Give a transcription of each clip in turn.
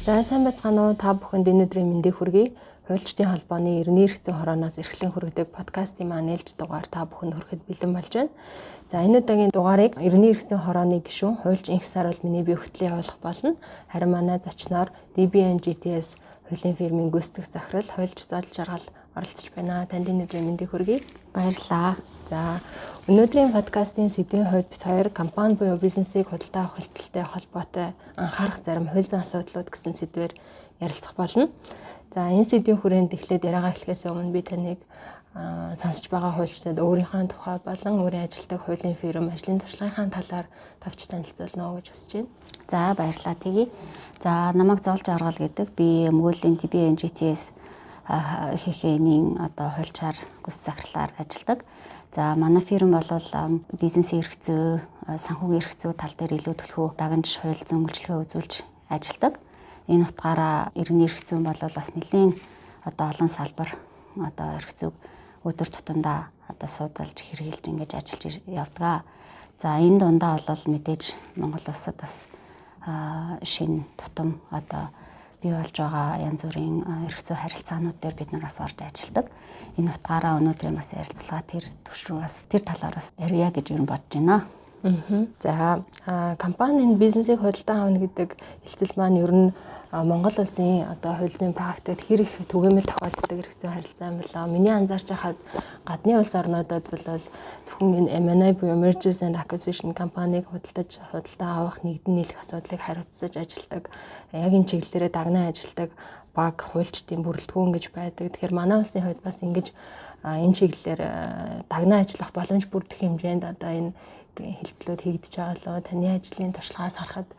За, сайн байцгаана уу? Та бүхэнд энэ өдрийн мэндийг хүргэе. Хуульчдын холбооны Иргэний эрх зүйн хорооноос эрхлэн хүргэдэг подкастын маань ээлж дугаар та бүхэнд хүрэхэд бэлэн болж байна. За, энэ удаагийн дугаарыг Иргэний эрх зүйн хорооны гишүүн хуульч Инх Саруул миний бие хөтлөн явуулах болно. Харин манай зочноор DBN GTS хуулийн фирмийн гүйцэтгэх захирал хуульч Зол Жаргал оролцож байна. Танд энэ өдрийн мэндийг хүргэе. Баярлалаа. За, өнөөдрийн подкастын сэдвийн хувьд бид хоёр компани буюу бизнесийг худалдаа авах хэлцэлтэй холбоотой анхаарах зарим хууль зүйн асуудлууд гэсэн сэдвээр ярилцах болно. За, энэ сэдвийн хүрээнд эхлээд яриагаа эхлэхээс өмнө би таныг сонсож байгаа хуульчдад өөрийнхөө тухай болон өөрийн ажилладаг хуулийн фирм, ажлын туршлагынхаа талаар товч танилцуулна уу гэж хүсэж байна. За, баярлалаа, тэгье. За, намайг Зол Жаргал гэдэг. Би Өмгөөллийн TBN GTS ХХ-ийн одоо хуульчаар, гүйцэтгэх захирлаар ажилладаг. За, манай фирм бол бизнесийн эрх зүй, санхүүгийн эрх зүй тал дээр илүү түлхүү дагнаж хууль зүйн үйлчилгээ үзүүлж ажилладаг. Энэ утгаараа иргэний эрх зүйн бол бас нэлээн одоо олон салбар одоо эрх зүйг өдөр тутамдаа одоо суудалж, хэрэгжилж, ингэж ажиллаж явдаг. За, энэ дундаа бол мэдээж Монгол улсад бас шинэ тутам одоо бий болж байгаа янз бүрийн эрх зүй харилцаанууд дээр бид нар бас орж ажилладаг. Энэ утгаараа өнөөдрийн бас ярилцлага тэр түвшин бас тэр талаар бас ярья гэж юу бодож байна. За, компанийн бизнесийг худалдан авна гэдэг хэлцэл маань ер нь Монгол улсын одоо хууль зүйн практикт хэр их түгээмэл тохиолддог эрх зүйн харилцаа юм болоо? Миний анзаарч байхад гадны улс орнуудад бол зөвхөн энэ M&A буюу Mergers and Acquisition, компанийг худалдаж худалдан авах, нэгдэн нийлэх асуудлыг хариуцсаж ажилладаг. Яг энэ чиглэлээрээ дагнаа ажилладаг баг хуульчдын бүрэлдэхүүн гэж байдаг. Тэгэхээр манай улсын хувьд бас ингэж энэ чиглэлээр дагнаа ажиллах боломж бүрдэх хэмжээнд одоо энэ хэлцлүүд хийгдэж байгаа лөө? Таны ажлын туршлагаас харахад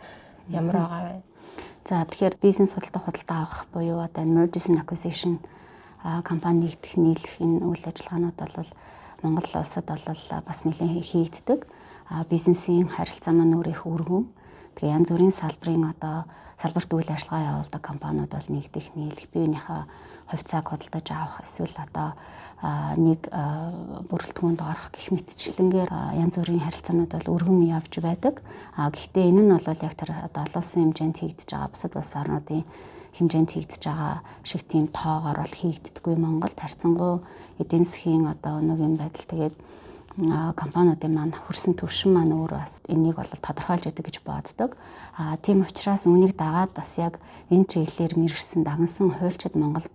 ямар байгаа вэ? За, тэгэхээр бизнес худалдаа худалдаа авах буюу одоо mergers and acquisition, компани нэгдэх, нийлэх энэ үйл ажиллагаанууд бол Монгол улсад бол бас нэлээд хийгддэг. Бизнесийн харилцаа маань өөр их өргөн. Тэгээ янз бүрийн салбарын одоо салбарт үйл ажиллагаа явуулдаг компаниуд бол нэгдэх, нийлэх, бие биенийхээ хувьцааг худалдаж авах эсвэл одоо нэг бүрэлдэхүүнд орох гэх мэтчлэнгээр янз бүрийн харилцаанууд бол өргөн явж байдаг. Гэхдээ энэ нь бол яг тэр одоо олон улсын хэмжээнд хийгдэж байгаа, бусад улс орнуудын хэмжээнд хийгдэж байгаа шиг тийм тоогоор бол хийгддэггүй Монголд. Харьцангуй эдийн засгийн одоо өнөөгийн байдал, тэгээд компаниудын маань хүрсэн төвшин маань өөр бас энийг бол тодорхойлж өгдөг гэж боддог. Тийм учраас үүнийг дагаад бас яг энэ чиглэлээр мэргэшсэн, дагнасан хуульчид Монголд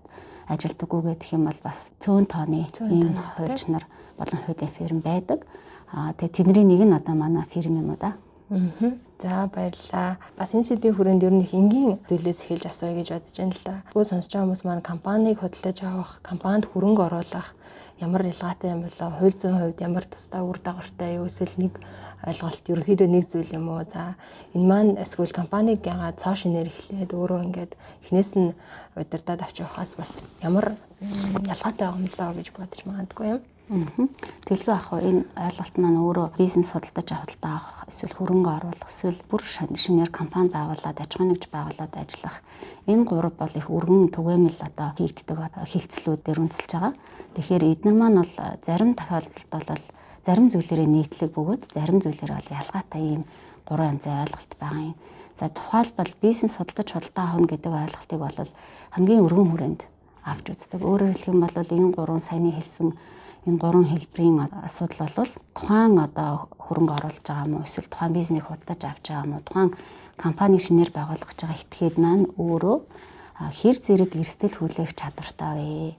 ажилдаггүй гэх юм бол бас цөөн тооны ийм хуульч нар болон хуулийн фирм байдаг. Тэгээ тэдний нэг нь одоо манай фирм юм уу да. За, баярлалаа. Бас энэ сэдвийн хүрээнд ер нь их энгийн зүйлээс эхэлж асууя гэж бодож байна л да. Бүү сонсож байгаа хүмүүс маань компанийг худалдаж авах, компанид хөрөнгө оруулах ямар ялгаатай юм болоо? Хууль зүйн хувьд ямар тусдаа үр дагавартай юу? Эсвэл нэг ойлголт, ерөнхийдөө нэг зүйл юм уу? За, энэ маань эсвэл компаниг ягаад цоо шинээр эхлээд өөрөө ингээд эхнээс нь удирдаад авч явахаас бас ямар ялгаатай байгаа юм болоо гэж бодож магадгүй юм. Тэгэлгүй ах уу, энэ ойлголт маань өөрөө бизнес худалдаж худалдаа авах, эсвэл хөрөнгө оруулах, эсвэл бүр шинээр компани байгуулад, аж ахуйн нэгж байгуулад ажиллах, энэ гурав бол их өргөн түгээмэл одоо хийгддэг хэлцлүүдээр үндэслэж байгаа. Тэгэхээр эднэр маань бол зарим тохиолдолд бол зарим зүйлээрээ нийтлэг бөгөөд зарим зүйлээрээ бол ялгаатай ийм гурван янзын ойлголт байгаа юм. За, тухайлбал бизнес худалдаж худалдаа авах гэдэг ойлголтыг бол хамгийн өргөн хүрээнд авч үздэг. Өөрөөр хэлэх юм бол энэ гурван саяны хэлсэн энэ гурван хэлбэрийн асуудал бол тухайн одоо хөрөнгө оруулж байгаа юм уу, эсвэл тухайн бизнесийг худалдаж авч байгаа юм уу, тухайн компаниг шинээр байгуулах гэж байгаа этгээд маань өөрөө хэр зэрэг эрсдэл хүлээх чадвартай вэ?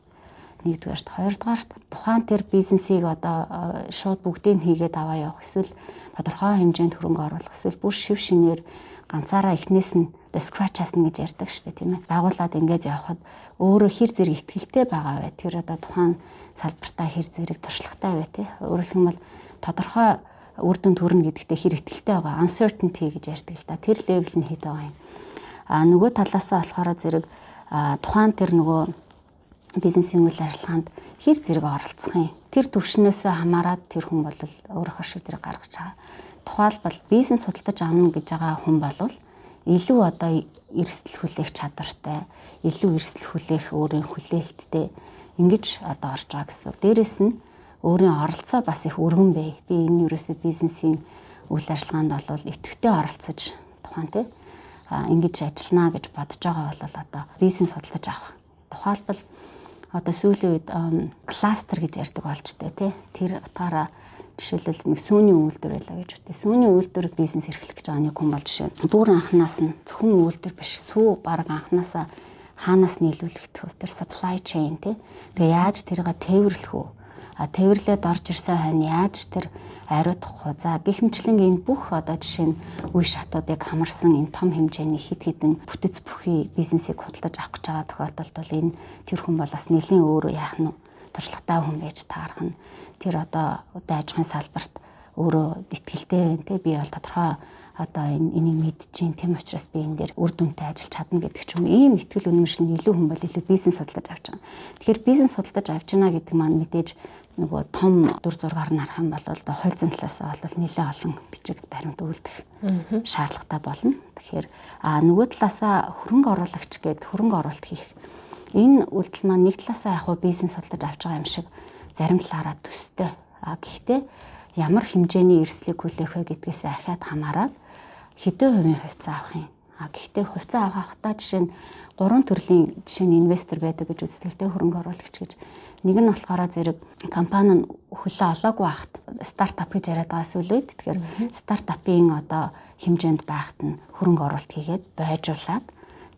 Нэгдүгээрт, хоёрдугаарт, тухайн тэр бизнесийг одоо шууд бүгдийг хийгээд аваа явах, эсвэл тодорхой хэмжээнд хөрөнгө оруулах, эсвэл бүр шив шинээр ганцаараа эхнээс нь одоо scratch-аас нь гэж ярьдаг шүү дээ, тийм ээ. Байгуулад ингэж явхад өөрөө хэр зэрэг итгэлтэй байгаа вэ? Тэр одоо тухайн салбартаа хэр зэрэг туршлагатай вэ, тий? Өөрөөр хэлэх юм бол тодорхой үр дүн төрнө гэдэгтээ хэр итгэлтэй байгаа, uncertainty гэж ярьдаг л да. Тэр level нь хэд байгаа юм. Нөгөө талаасаа болохоор зэрэг тухайн тэр нөгөө бизнесийн үйл ажиллагаанд хэр зэрэг оролцох юм. Тэр төвшнөөсөө хамаарат тэр хүн бол өөрийнхөө шийдвэрийг гаргаж байгаа. Тухайлбал бизнес худалдаж авна гэж байгаа хүн бол илүү одоо эрсдэл хүлээх чадвартай, илүү эрсдэл хүлээх өөрийн хүлээлттэй ингэж одоо орж байгаа гэсэн. Дээрэс нь өөрийн оролцоо бас их өргөн бай. Би энэ ерөөсөө бизнесийн үйл ажиллагаанд бол идэвхтэй оролцож тухайн тий ингэж ажилланаа гэж бодож байгаа бол одоо бизнес худалдаж авах. Тухайлбал одоо сүүлийн үед кластер гэж ярьдаг болж тээ, тий. Тэр утгаараа жишээлбэл нэг сүүний үйлдвэр байлаа гэж үтэй. Сүүний үйлдвэр бизнес эрхлэх гэж байгаа нэг хүн бол жишээ. Бүр анханаас нь зөвхөн үйлдвэр биш, сүү баг анханасаа хаанаас нийлүүлэгдэх вэ? Тэр supply chain, тий. Тэгээ яаж тэрийг тээвэрлэх үү? А тээвэрлээд орж ирсэн хойно яаж тэр ариутгах вэ? За, гэх мэтлэн энэ бүх одоо жишээ нь үе шатуудыг хамарсан энэ том хэмжээний хэд хэдэн бүтэц бүхий бизнесийг худалдаж авах гэж байгаа тохиолдолд бол энэ тэр хүн бол бас нэлийн өөрөө яах нь туршлагатай хүн байж таарах нь. Тэр одоо аж ахуйн салбарт өөрөө итгэлтэй байна те, би бол тодорхой одоо энэ энийг мэдчихээн, тийм учраас би энэ дээр үр дүнтэй ажиллаж чадна гэдэг ч юм уу, ийм итгэл үнэмшил нь илүү хүн бол илүү бизнес худалдаж авч байгаа. Тэгэхээр бизнес худалдаж авч байна гэдэг маань мэдээж нөгөө том дүр зургаар нь харах юм бол одоо хууль зүйн талаас бол нэлээд олон бичиг баримт үлдэх шаардлагатай болно. Тэгэхээр нөгөө талаасаа хөрөнгө оруулагч гээд хөрөнгө оруулалт хийх энэ үйлдэл маань нэг талаасаа яг бизнес худалдаж авч байгаа юм шиг зарим талаараа төстэй. А гэхдээ ямар хэмжээний эрсдлийг хүлээх вэ гэдгээс ахиад хамаарат хэдэн хувийн хувьцаа авах юм. А гэхдээ хувьцаа авахдаа жишээ нь гурван төрлийн жишээ нь инвестор байдаг гэж үздэг те, хөрөнгө оруулагч гэж. Нэг нь болохоор зэрэг компани нь хөлөө олоогүй байхад, стартап гэж яриад байгаа сүүлийн үед. Тэгэхээр стартапын одоо хэмжээнд байхад нь хөрөнгө оруулалт хийгээд бойжуулаад,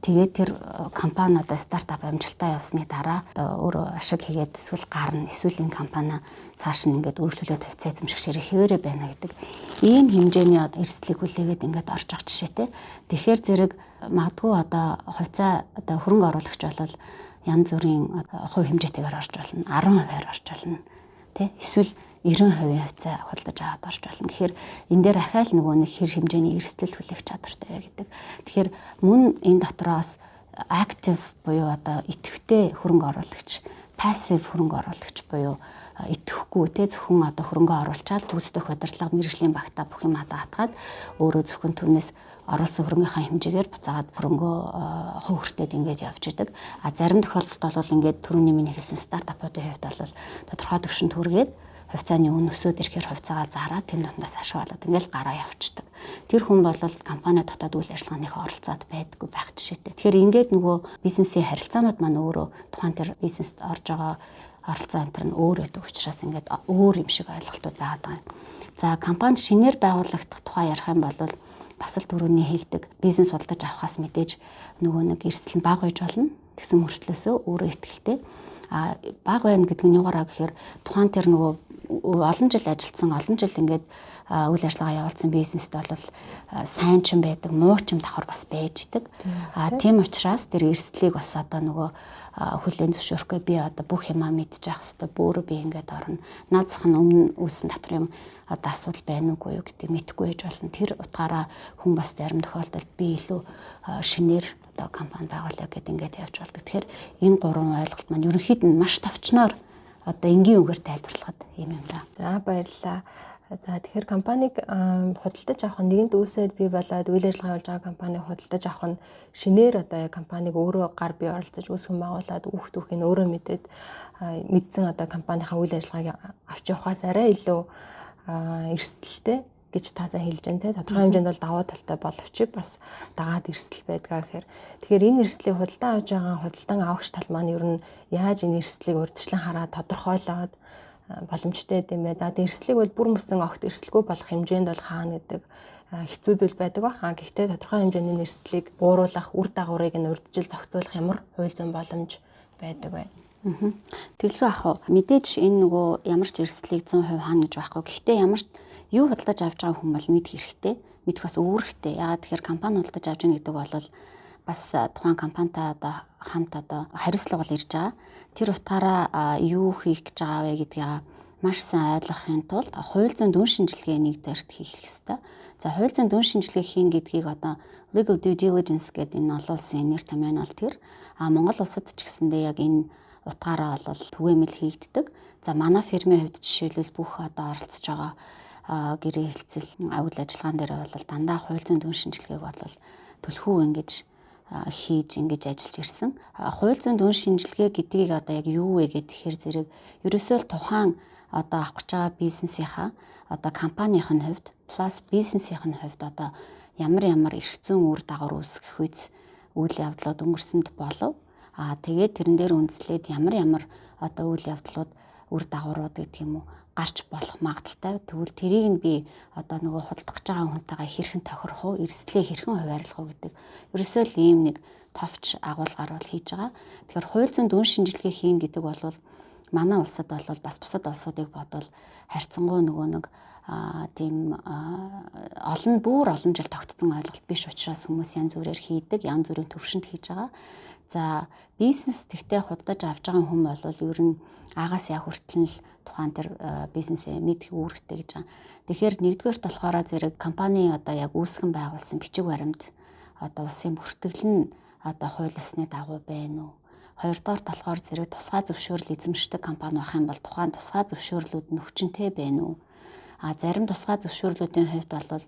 тэгээд тэр компани одоо стартап амжилттай явсны дараа одоо өөрөө ашиг хийгээд эсвэл гарна, эсвэл энэ компани цааш нь ингээд үргэлжлүүлээд хувьцаа эзэмших ширээ хэвээрээ байна гэдэг ийм хэмжээний одоо эрсдлийг хүлээгээд ингээд орж байгаа жишээтэй. Тэгэхээр зэрэг магадгүй одоо хувьцаа одоо хөрөнгө оруулагч бол янз бүрийн хувь хэмжээтэйгээр орж болно. 10%-аар орж болно. Тэ? Эсвэл 90% хувьцаа худалдаж аваад орж болно. Тэгэхээр энэ дээр ахаал нөгөө нэг хэр хэмжээний эрсдэл хүлээх чадвартай вэ гэдэг. Тэгэхээр мөн энэ дотроос active буюу одоо идэвхтэй хөрөнгө оруулагч, passive хөрөнгө оруулагч буюу идэвхгүй те, зөвхөн одоо хөрөнгө оруулчаал гүйцэтгэх удирдлага, мэргэжлийн багтаа бүх юм даатгаад өөрөө зөвхөн түүнээс оруулсан хөрөнгөний хэмжээгээр буцаагаад хөрөнгөө хувь хүртээд ингээд явж идэг. А зарим тохиолдолд бол ингээд түрүүний миний хэлсэн стартапуудын хувьд бол тодорхой түвшинд хүргээд хувьцааны үн өсөөд ирэхээр хувьцаагаа зараад тэр дундаас ашиг болоод ингээл гараа явчихдаг. Тэр хүн бол компани дотоод үйл ажиллагааны оролцоод байдаггүй байх жишээтэй. Тэгэхээр ингээд нөгөө бизнесийн харилцаанууд маань өөрөө тухайн тэр бизнест орж байгаа оролцоо энэ төр нь өөр байдаг учраас ингээд өөр юм шиг ойлголтууд байгаад байгаа юм. За, компани шинээр байгуулагдах тухай ярих юм бол бас л түрүүний хэлдэг бизнес худалдаж авахаас мэдээж нөгөө нэг эрсдэл нь бага байж болно. Тэгсэн мөртлөөсөө өөрөө итгэлтэй. А бага байна гэдэг нь юугаараа гэхээр тухайн тэр нөгөө олон жил ажилласан, олон жил ингээд үйл ажиллагаа явуулсан бизнест бол сайн ч юм байдаг, муу ч юм давхар бас байж идэг. А тийм учраас тэр эрсдлийг бас одоо нөгөө хүлээн зөвшөөрөхгүй, би одоо бүх юмаа мэдчих хэвээр бөөрөө би ингээд орно. Наад зах нь өмнө үүссэн татврын одоо асуудал байна уугүй юу гэдгийг мэдэхгүй байж болно. Тэр утгаараа хүн бас зарим тохиолдолд би илүү шинээр одоо компани байгуулъя гэдээ ингээд явж болдог. Тэгэхээр энэ гурван ойлголт маань ерөнхийд нь маш товчноор одоо энгийн үгээр тайлбарлахад ийм юм да. За, баярлалаа. За, тэгэхээр компанийг худалдаж авах нь нэгэнт үүсээд бий болоод үйл ажиллагаа явуулж байгаа компанийг худалдаж авах нь шинээр одоо яг компанийг өөрөө гар бие оролцож үүсгэн байгуулад үүх түүхийг өөрөө мэдээд мэдсэн одоо компанийнхаа үйл ажиллагааг авч явахаас арай илүү эрсдэлтэй гэж таасаа хэлж байна те. Тодорхой хэмжээнд бол давуу талтай боловч бас дагаад эрсдэл байдгаа гэхээр тэгэхээр энэ эрсдлийг худалдан авч байгаа худалдан авагч тал маань ер нь яаж энэ эрсдлийг урьдчилан хараад тодорхойлоод боломжтой юм бэ? За, эрсдлийг бол бүр мөсөн огт эрсдэлгүй болох хэмжээнд бол хаана гэдэг хэцүү зүйл байдаг ба. Гэхдээ тодорхой хэмжээний эрсдлийг бууруулах, үр дагаврыг нь урьдчил зохицуулах ямар хууль зүйн боломж байдаг вэ? Тэгэлгүй ах уу. Мэдээж энэ нөгөө ямар ч эрсдлийг 100% хаана гэж байхгүй. Гэхдээ ямар юу худалдаж авч байгаа хүн бол мэдэх хэрэгтэй. Мэдэх бас үүрэгтэй. Яагаад тэгэхээр компани худалдаж авч байгаа гэдэг бол бас тухайн компанитай одоо хамт одоо хариуцлага бол ирж байгаа. Тэр утгаараа юу хийх гэж байгаа вэ гэдгийг маш сайн ойлгохын тулд хууль зүйн дүн шинжилгээ нэгдүгээрт хийх ёстой. За, хууль зүйн дүн шинжилгээ хийн гэдгийг одоо legal due diligence гэдэг энэ олон улсын нэр томьёо нь бол тэр. А Монгол улсад ч гэсэндээ яг энэ утгаараа бол түгээмэл хийгддэг. За, манай фирмийн хувьд жишээлбэл бүх одоо оролцож байгаа гэрээ хэлцэл үйл ажиллагаан дээр бол дандаа хууль зүйн дүн шинжилгээг бол түлхүү ингэж хийж ингэж ажиллаж ирсэн. Хууль зүйн дүн шинжилгээ гэдгийг одоо яг юу вэ гэхээр зэрэг ерөөсөө л тухайн одоо авах гэж байгаа бизнесийнхаа одоо компанийн хувьд plus бизнесийн хувьд одоо Ямар ямар эрх зүйн үр дагавар үүсгэх үз үйл явдлууд өнгөрсөнд болов. Тэгээд тэрэн дээр үндэслээд ямар ямар одоо үйл явдлууд үр дагаврууд гэдэг юм уу гарч болох магадлалтай. Тэгвэл тэрийг нь би одоо нөгөө худалдах гэж байгаа хүнтэйгээ хэрхэн тохирох уу, эрсдлээ хэрхэн хуваарлах уу гэдэг. Ерөөсөө л ийм нэг товч агуулгаар бол хийж байгаа. Тэгэхээр хууль зүйн дүн шинжилгээ хийн гэдэг бол манай улсад бол бас бусад улсуудыг бодвол харьцангуй нөгөө нэг тийм олон бүр олон жил тогтсон ойлголт биш учраас хүмүүс янз бүрээр хийдэг, янз бүрийн төвшөнд хийж байгаа. За бизнес тэгтээ худалдаж авч байгаа хүн бол ер нь агаас яа хүртэл нь тухайн тэр бизнесээ мэдэх үүрэгтэй гэж байгаа. Тэгэхээр нэгдүгээрт болохоор зэрэг компани одоо яг үүсгэн байгуулсан бичиг баримт одоо улсын бүртгэл нь одоо хууль ёсны дагуу байна уу? Хоёрдугаарт болохоор зэрэг тусгай зөвшөөрөл эзэмшдэг компани байх юм бол тухайн тусгай зөвшөөрлүүд нь хүчинтэй байна уу? А зарим тусгай зөвшөөрлүүдийн хувьд бол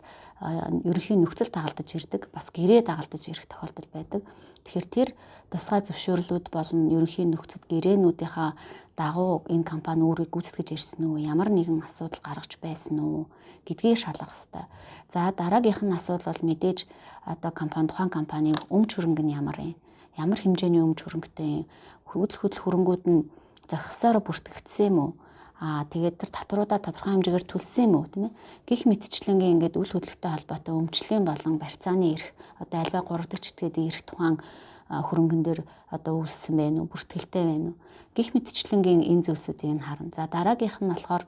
ерөнхий нөхцөл дагалдаж ирдэг, бас гэрээ дагалдаж ирэх тохиолдол байдаг. Тэгэхээр тэр тусгай зөвшөөрлүүд болон ерөнхий нөхцөл гэрээнүүдийнхаа дагуу энэ компани үүргийг гүйцэтгэж ирсэн үү, ямар нэгэн асуудал гаргаж байсан уу гэдгийг шалгах хэрэгтэй. За дараагийнх нь асуудал бол мэдээж одоо компани тухайн компанийн өмч хөрөнгө нь ямар юм, ямар хэмжээний өмч хөрөнгөтэй юм, хөдөл хөдөл хөрөнгүүд нь зохисоор бүртгэгдсэн юм уу? Тэгээд тэр татваруудаа тодорхой хэмжээгээр төлсөн юм уу, тийм ээ? Гэх мэтчлэнгийн ингээд үл хөдлөлттэй холбоотой өмчлийн болон барьцааны эрх, одоо альва 3 дахь читгээд эрх тухайн хөрөнгөн дээр одоо үүссэн байна уу, бүртгэлтэй байна уу? Гэх мэтчлэнгийн энэ зүйлсүүдийг нь харна. За дараагийнх нь болохоор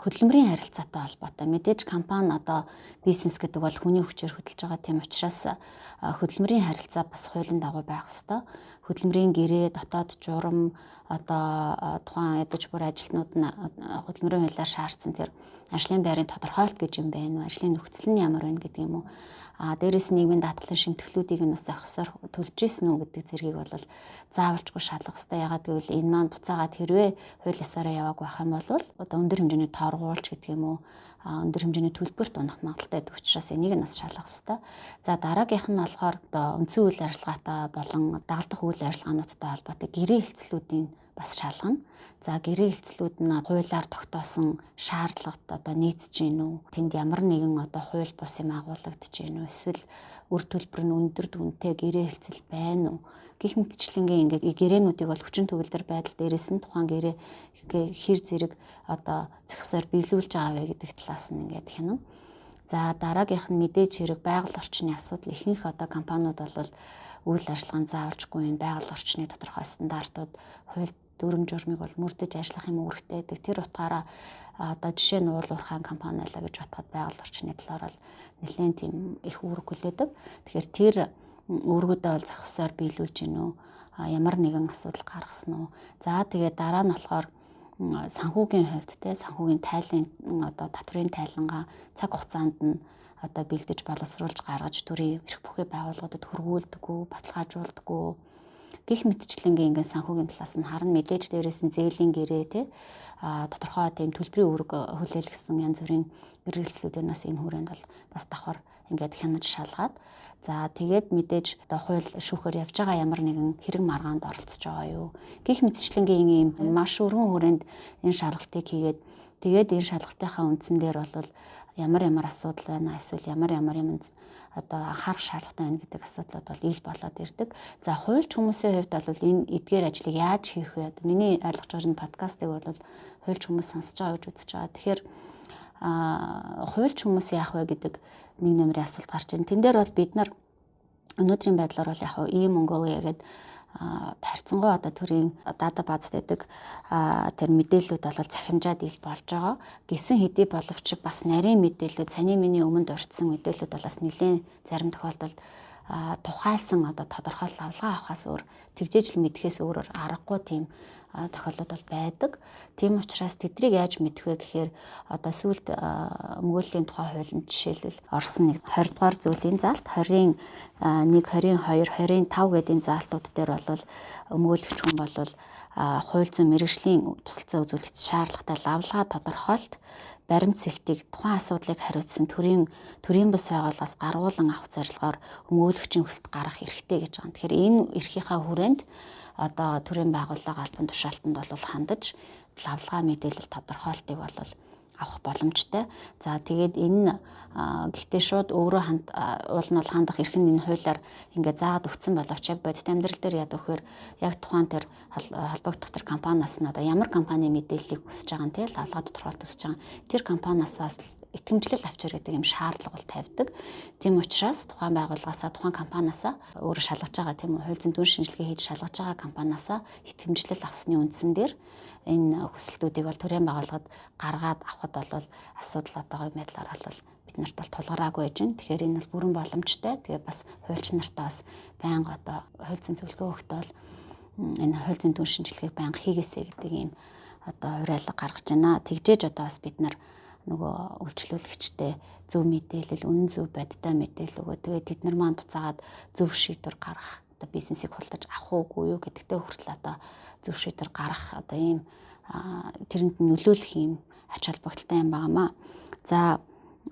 хөдөлмөрийн харилцаатай холбоотой. Мэдээж компани одоо бизнес гэдэг бол хүний хүчээр хөдөлж байгаа. Тийм учраас хөдөлмөрийн харилцаа бас хуулийн дагуу байх ёстой. Хөдөлмөрийн гэрээ, дотоод журам, одоо тухайн ядаж бүр ажилтнууд нь хөдөлмөрийн хуулиар шаардсан тэр ажлын байрын тодорхойлолт гэж юм байна уу? Ажлын нөхцөл нь ямар байна гэдэг юм уу? Дээрээс нь нийгмийн даатгалын шимтгэлүүдийг нь бас зохисоор төлж исэн үү гэдэг зэргийг бол заавалчгүй шалгах хэрэгтэй. Ягаад гэвэл энэ маань буцаагаад хэрвээ хууль ёсоороо яваагүй байх юм бол одоо өндөр хэмжээний торгуулж гэдэг юм уу, өндөр хэмжээний төлбөрт унах магадлалтай байдаг учраас энийг нь бас шалгах хэрэгтэй. За дараагийнх нь болохоор одоо үндсэн үйл ажиллагаатай болон дагалдах үйл ажиллагаануудтай холбоотой гэрээ хэлцлүүдийн бас шалгана. За гэрээ хэлцлүүд нь хуулиар тогтоосон шаардлагат одоо нийцэж гин үү? Тэнд ямар нэгэн одоо хууль бус юм агуулгадж гин үү? Эсвэл үр төлбөр нь өндөр дүнтэй гэрээ хэлцэл байна уу? Гэх мэтчлэнгийн ингээ гэрээнүүдийг бол хүчин төгөлдөр байдал дээрээс нь тухайн гэрээ хэр зэрэг одоо зохисоор биелүүлж байгаа вэ гэдэг талаас нь ингээд хянана. За дараагийнх нь мэдээж хэрэг байгаль орчны асуудал. Ихэнх одоо компаниуд бол үйл ажиллагаанд заавалжгүй юм байгаль орчны тодорхой стандартууд, хууль дүрм журмыг бол мөрдөж ажиллах юм үүрэгтэй байдаг. Тэр утгаараа одоо жишээ нь уул уурхайн компани байлаа гэж бодоход байгаль орчны талаар бол нэлээд тийм их үүрэг хүлээдэг. Тэгэхээр тэр үүргүүдээ бол зохисоор биелүүлж гин үү? Ямар нэгэн асуудал гаргасан уу? За тэгээд дараа нь болохоор санхүүгийн хувьд те санхүүгийн тайлан одоо татврын тайлангаа цаг хугацаанд нь одоо бэлдэж боловсруулж гаргаж төрийн эрх бүхий байгууллагуудад хүргүүлдэггүй, баталгаажуулдаггүй гих мэтчлэнгийн ингээд санхүүгийн талаас нь харна. Мэдээж дээрээс нь зээлийн гэрээ те тодорхой тийм төлбөрийн үүрэг хүлээлгэсэн янз бүрийн эргэлзлүүдээс энэ хүрээнд бол бас давхар ингээд хянаж шалгаад за тэгээд мэдээж одоо хууль шүүхээр явж байгаа ямар нэгэн хэрэг маргаанд оролцож байгаа юу гих мэтчлэнгийн ийм маш өргөн хүрээнд энэ шалгалтыг хийгээд тэгээд энэ шалгалтынхаа үндсэн дээр бол ямар ямар асуудал байна эсвэл ямар ямар юм одоо анхаарах шаардлагатай байна гэдэг асуудлууд бол ил болоод ирдэг. За хуульч хүмүүсийн хувьд бол энэ эдгээр ажлыг яаж хийх вэ? Миний ойлгож байгаа энэ подкастыг бол хуульч хүмүүс сонсож байгаа гэж үзэж байгаа. Тэгэхээр хуульч хүмүүс яах вэ гэдэг нэг нэмрийн асуулт гарч байна. Тэн дээр бол бид нар өнөөдрийн байдлаар бол яг ийм Mongolia гэдэг харьцангуй одоо төрийн дата баз гэдэг тэр мэдээллүүд бол захимжаад ил болж байгаа. Гисэн хэдий боловч бас нарийн мэдээллүүд, саний миний өмнө дурдсан мэдээллүүд бол бас нэлээд зарим тохиолдолд тухайлсан одоо тодорхой лавлгаа авахаас өөр тэгжээж л мэдхээс өөрөөр аргагүй тийм тохиолдол бол байдаг. Тийм учраас тэдрийг яаж мэдэх вэ гэхээр одоо сүүлд өмгөөллийн тухай хуулинд жишээлбэл орсон нэг 20 дугаар зүйлийн заалт 20-ын 1, 22, 25 гэдгийн заалтууд дээр бол өмгөөлөгч хүн бол хууль зүйн мэргэжлийн тусалцаа үзүүлэх шаардлагатай лавлгаа тодорхойлт баримт сэлтийг тухайн асуудлыг хариуцсан төрийн бус байгууллагаас гаргуулan авах зорилгоор өмгөөлөгчийн хүсэлт гаргах эрхтэй гэж байгаа. Тэгэхээр энэ эрхийнхаа хүрээнд одоо төрийн байгууллага албан тушаалтанд бол хандаж лавлгаа мэдээлэл тодорхойлтыг бол авах боломжтой. За тэгээд энэ гэхдээ шууд өөрөө ханд уул нь бол хандах эрх нь энэ хуулиар ингээ заагаад өгсөн боловч яг бодит амьдрал дээр яадаг вэхээр яг тухайн тэр холбогдох тэр компаниас нь одоо ямар компани мэдээллийг хүсэж байгаа нь, те, лавлгаа тодорхойлолт хүсэж байгаа тэр компаниасаас итгэмжлэл авчир гэдэг юм шаардлага бол тавьдаг. Тийм учраас тухайн байгууллагаасаа, тухайн компаниасаа, өөрөө шалгаж байгаа, тийм үү, хууль зүйн дүн шинжилгээ хийж шалгаж байгаа компаниасаа итгэмжлэл авсны үндсэн дээр энэ хүсэлтүүдийг бол төрийн байгууллагад гаргаад авахд бол асуудал одоогийн байдлаар бол бид нарт бол тулгараагүй байж байна. Тэгэхээр энэ бол бүрэн боломжтой. Тэгээ бас хуульч нартаа бас байнга одоо хууль зүйн зөвлөгөө өгөхдөө бол энэ хууль зүйн дүн шинжилгээг байнга хийгээсэй гэдэг ийм одоо уриалга гаргаж байна. Тэгжээж одоо бас бид нар нөгөө үйлчлүүлэгчтэй зөв мэдээлэл, үнэн зөв бодиттой мэдээлэл өгөө. Тэгээ тэд нар маань буцаагаад зөв шийдвэр гаргах, одоо бизнесийг худалдаж авах уугүй юу гэдэгтээ хүртэл одоо зөв шийдвэр гаргах одоо ийм тэрэнд нөлөөлөх ийм ач холбогдолтой юм байнамаа. За,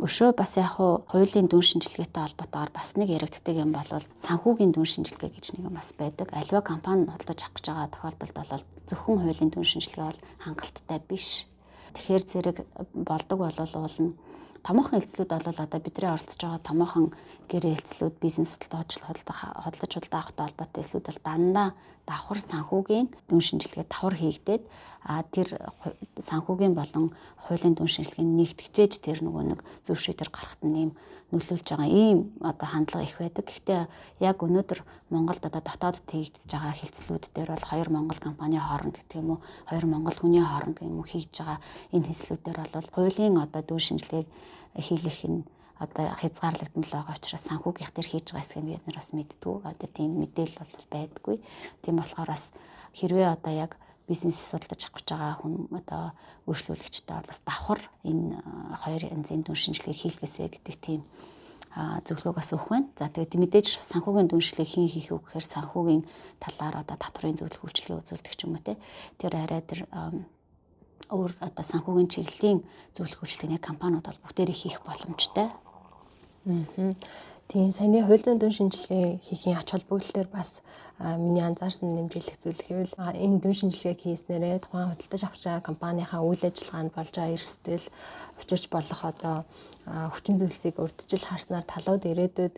өшөө бас яг хуу хуулийн дүн шинжилгээтэй холбоотойгоор бас нэг яригддаг юм бол санхүүгийн дүн шинжилгээ гэж нэг юм бас байдаг. Аливаа компани худалдаж авах гэж байгаа тохиолдолд бол зөвхөн хуулийн дүн шинжилгээ бол хангалттай биш. Тэгэхээр зэрэг болдог бол уул нь томоохон хэлцлүүд бол одоо бидний оролцож байгаа томоохон гэрээ хэлцлүүд, бизнес худалдаж худалдаж авахтай холбоотой хэлцлүүд бол дандаа давхар санхүүгийн дүн шинжилгээ давхар хийгдээд, тэр санхүүгийн болон хуулийн дүн шинжилгээний нэгтгэжээж тэр нөгөө нэг зөв шийдвэр гаргахад нь ийм нөлөөлж байгаа ийм одоо хандлага их байдаг. Гэхдээ яг өнөөдөр Монголд одоо дотоодд хийгдэж байгаа хэлцлүүд дээр бол хоёр Монгол компани хооронд гэх юм уу, хоёр Монгол хүний хооронд гэх юм уу хийж байгаа энэ хэлцлүүд дээр бол хуулийн одоо дүн шинжилгээг хийлэх нь одоо хязгаарлагдмал байгаа учраас санхүүгийнх дээр хийж байгаа хэсгийг бид нар бас мэддэггүй. Одоо тийм мэдээлэл бол байдаггүй. Тийм болохоор бас хэрвээ одоо яг бизнес судалж авах гэж байгаа хүн, одоо үйлчлүүлэгчтэй бол бас давхар энэ хоёр янзын дүн шинжилгээг хийлгээсэй гэдэг тийм зөвлөгөөг бас өгөх байна. За, тэгээд мэдээж санхүүгийн дүн шинжилгээг хэн хийх вэ гэхээр санхүүгийн талаар одоо татврын зөвлөх үйлчилгээ үзүүлдэг ч юм уу, те. Тэр арай тэр өөр одоо санхүүгийн чиглэлийн зөвлөх үйлчилгээний компаниуд бол бүгдээрээ хийх боломжтой. Тийм, саяны хууль зүйн дүн шинжилгээ хийхийн ач холбогдол дээр бас миний анзаарсан нэмж хэлэх зүйл гэвэл энэ дүн шинжилгээг хийснээрээ тухайн худалдаж авч байгаа компанийнхаа үйл ажиллагаанд болж байгаа эрсдэл, учирч болох одоо хүчин зүйлсийг урьдчилж харснаар талууд ирээдүйд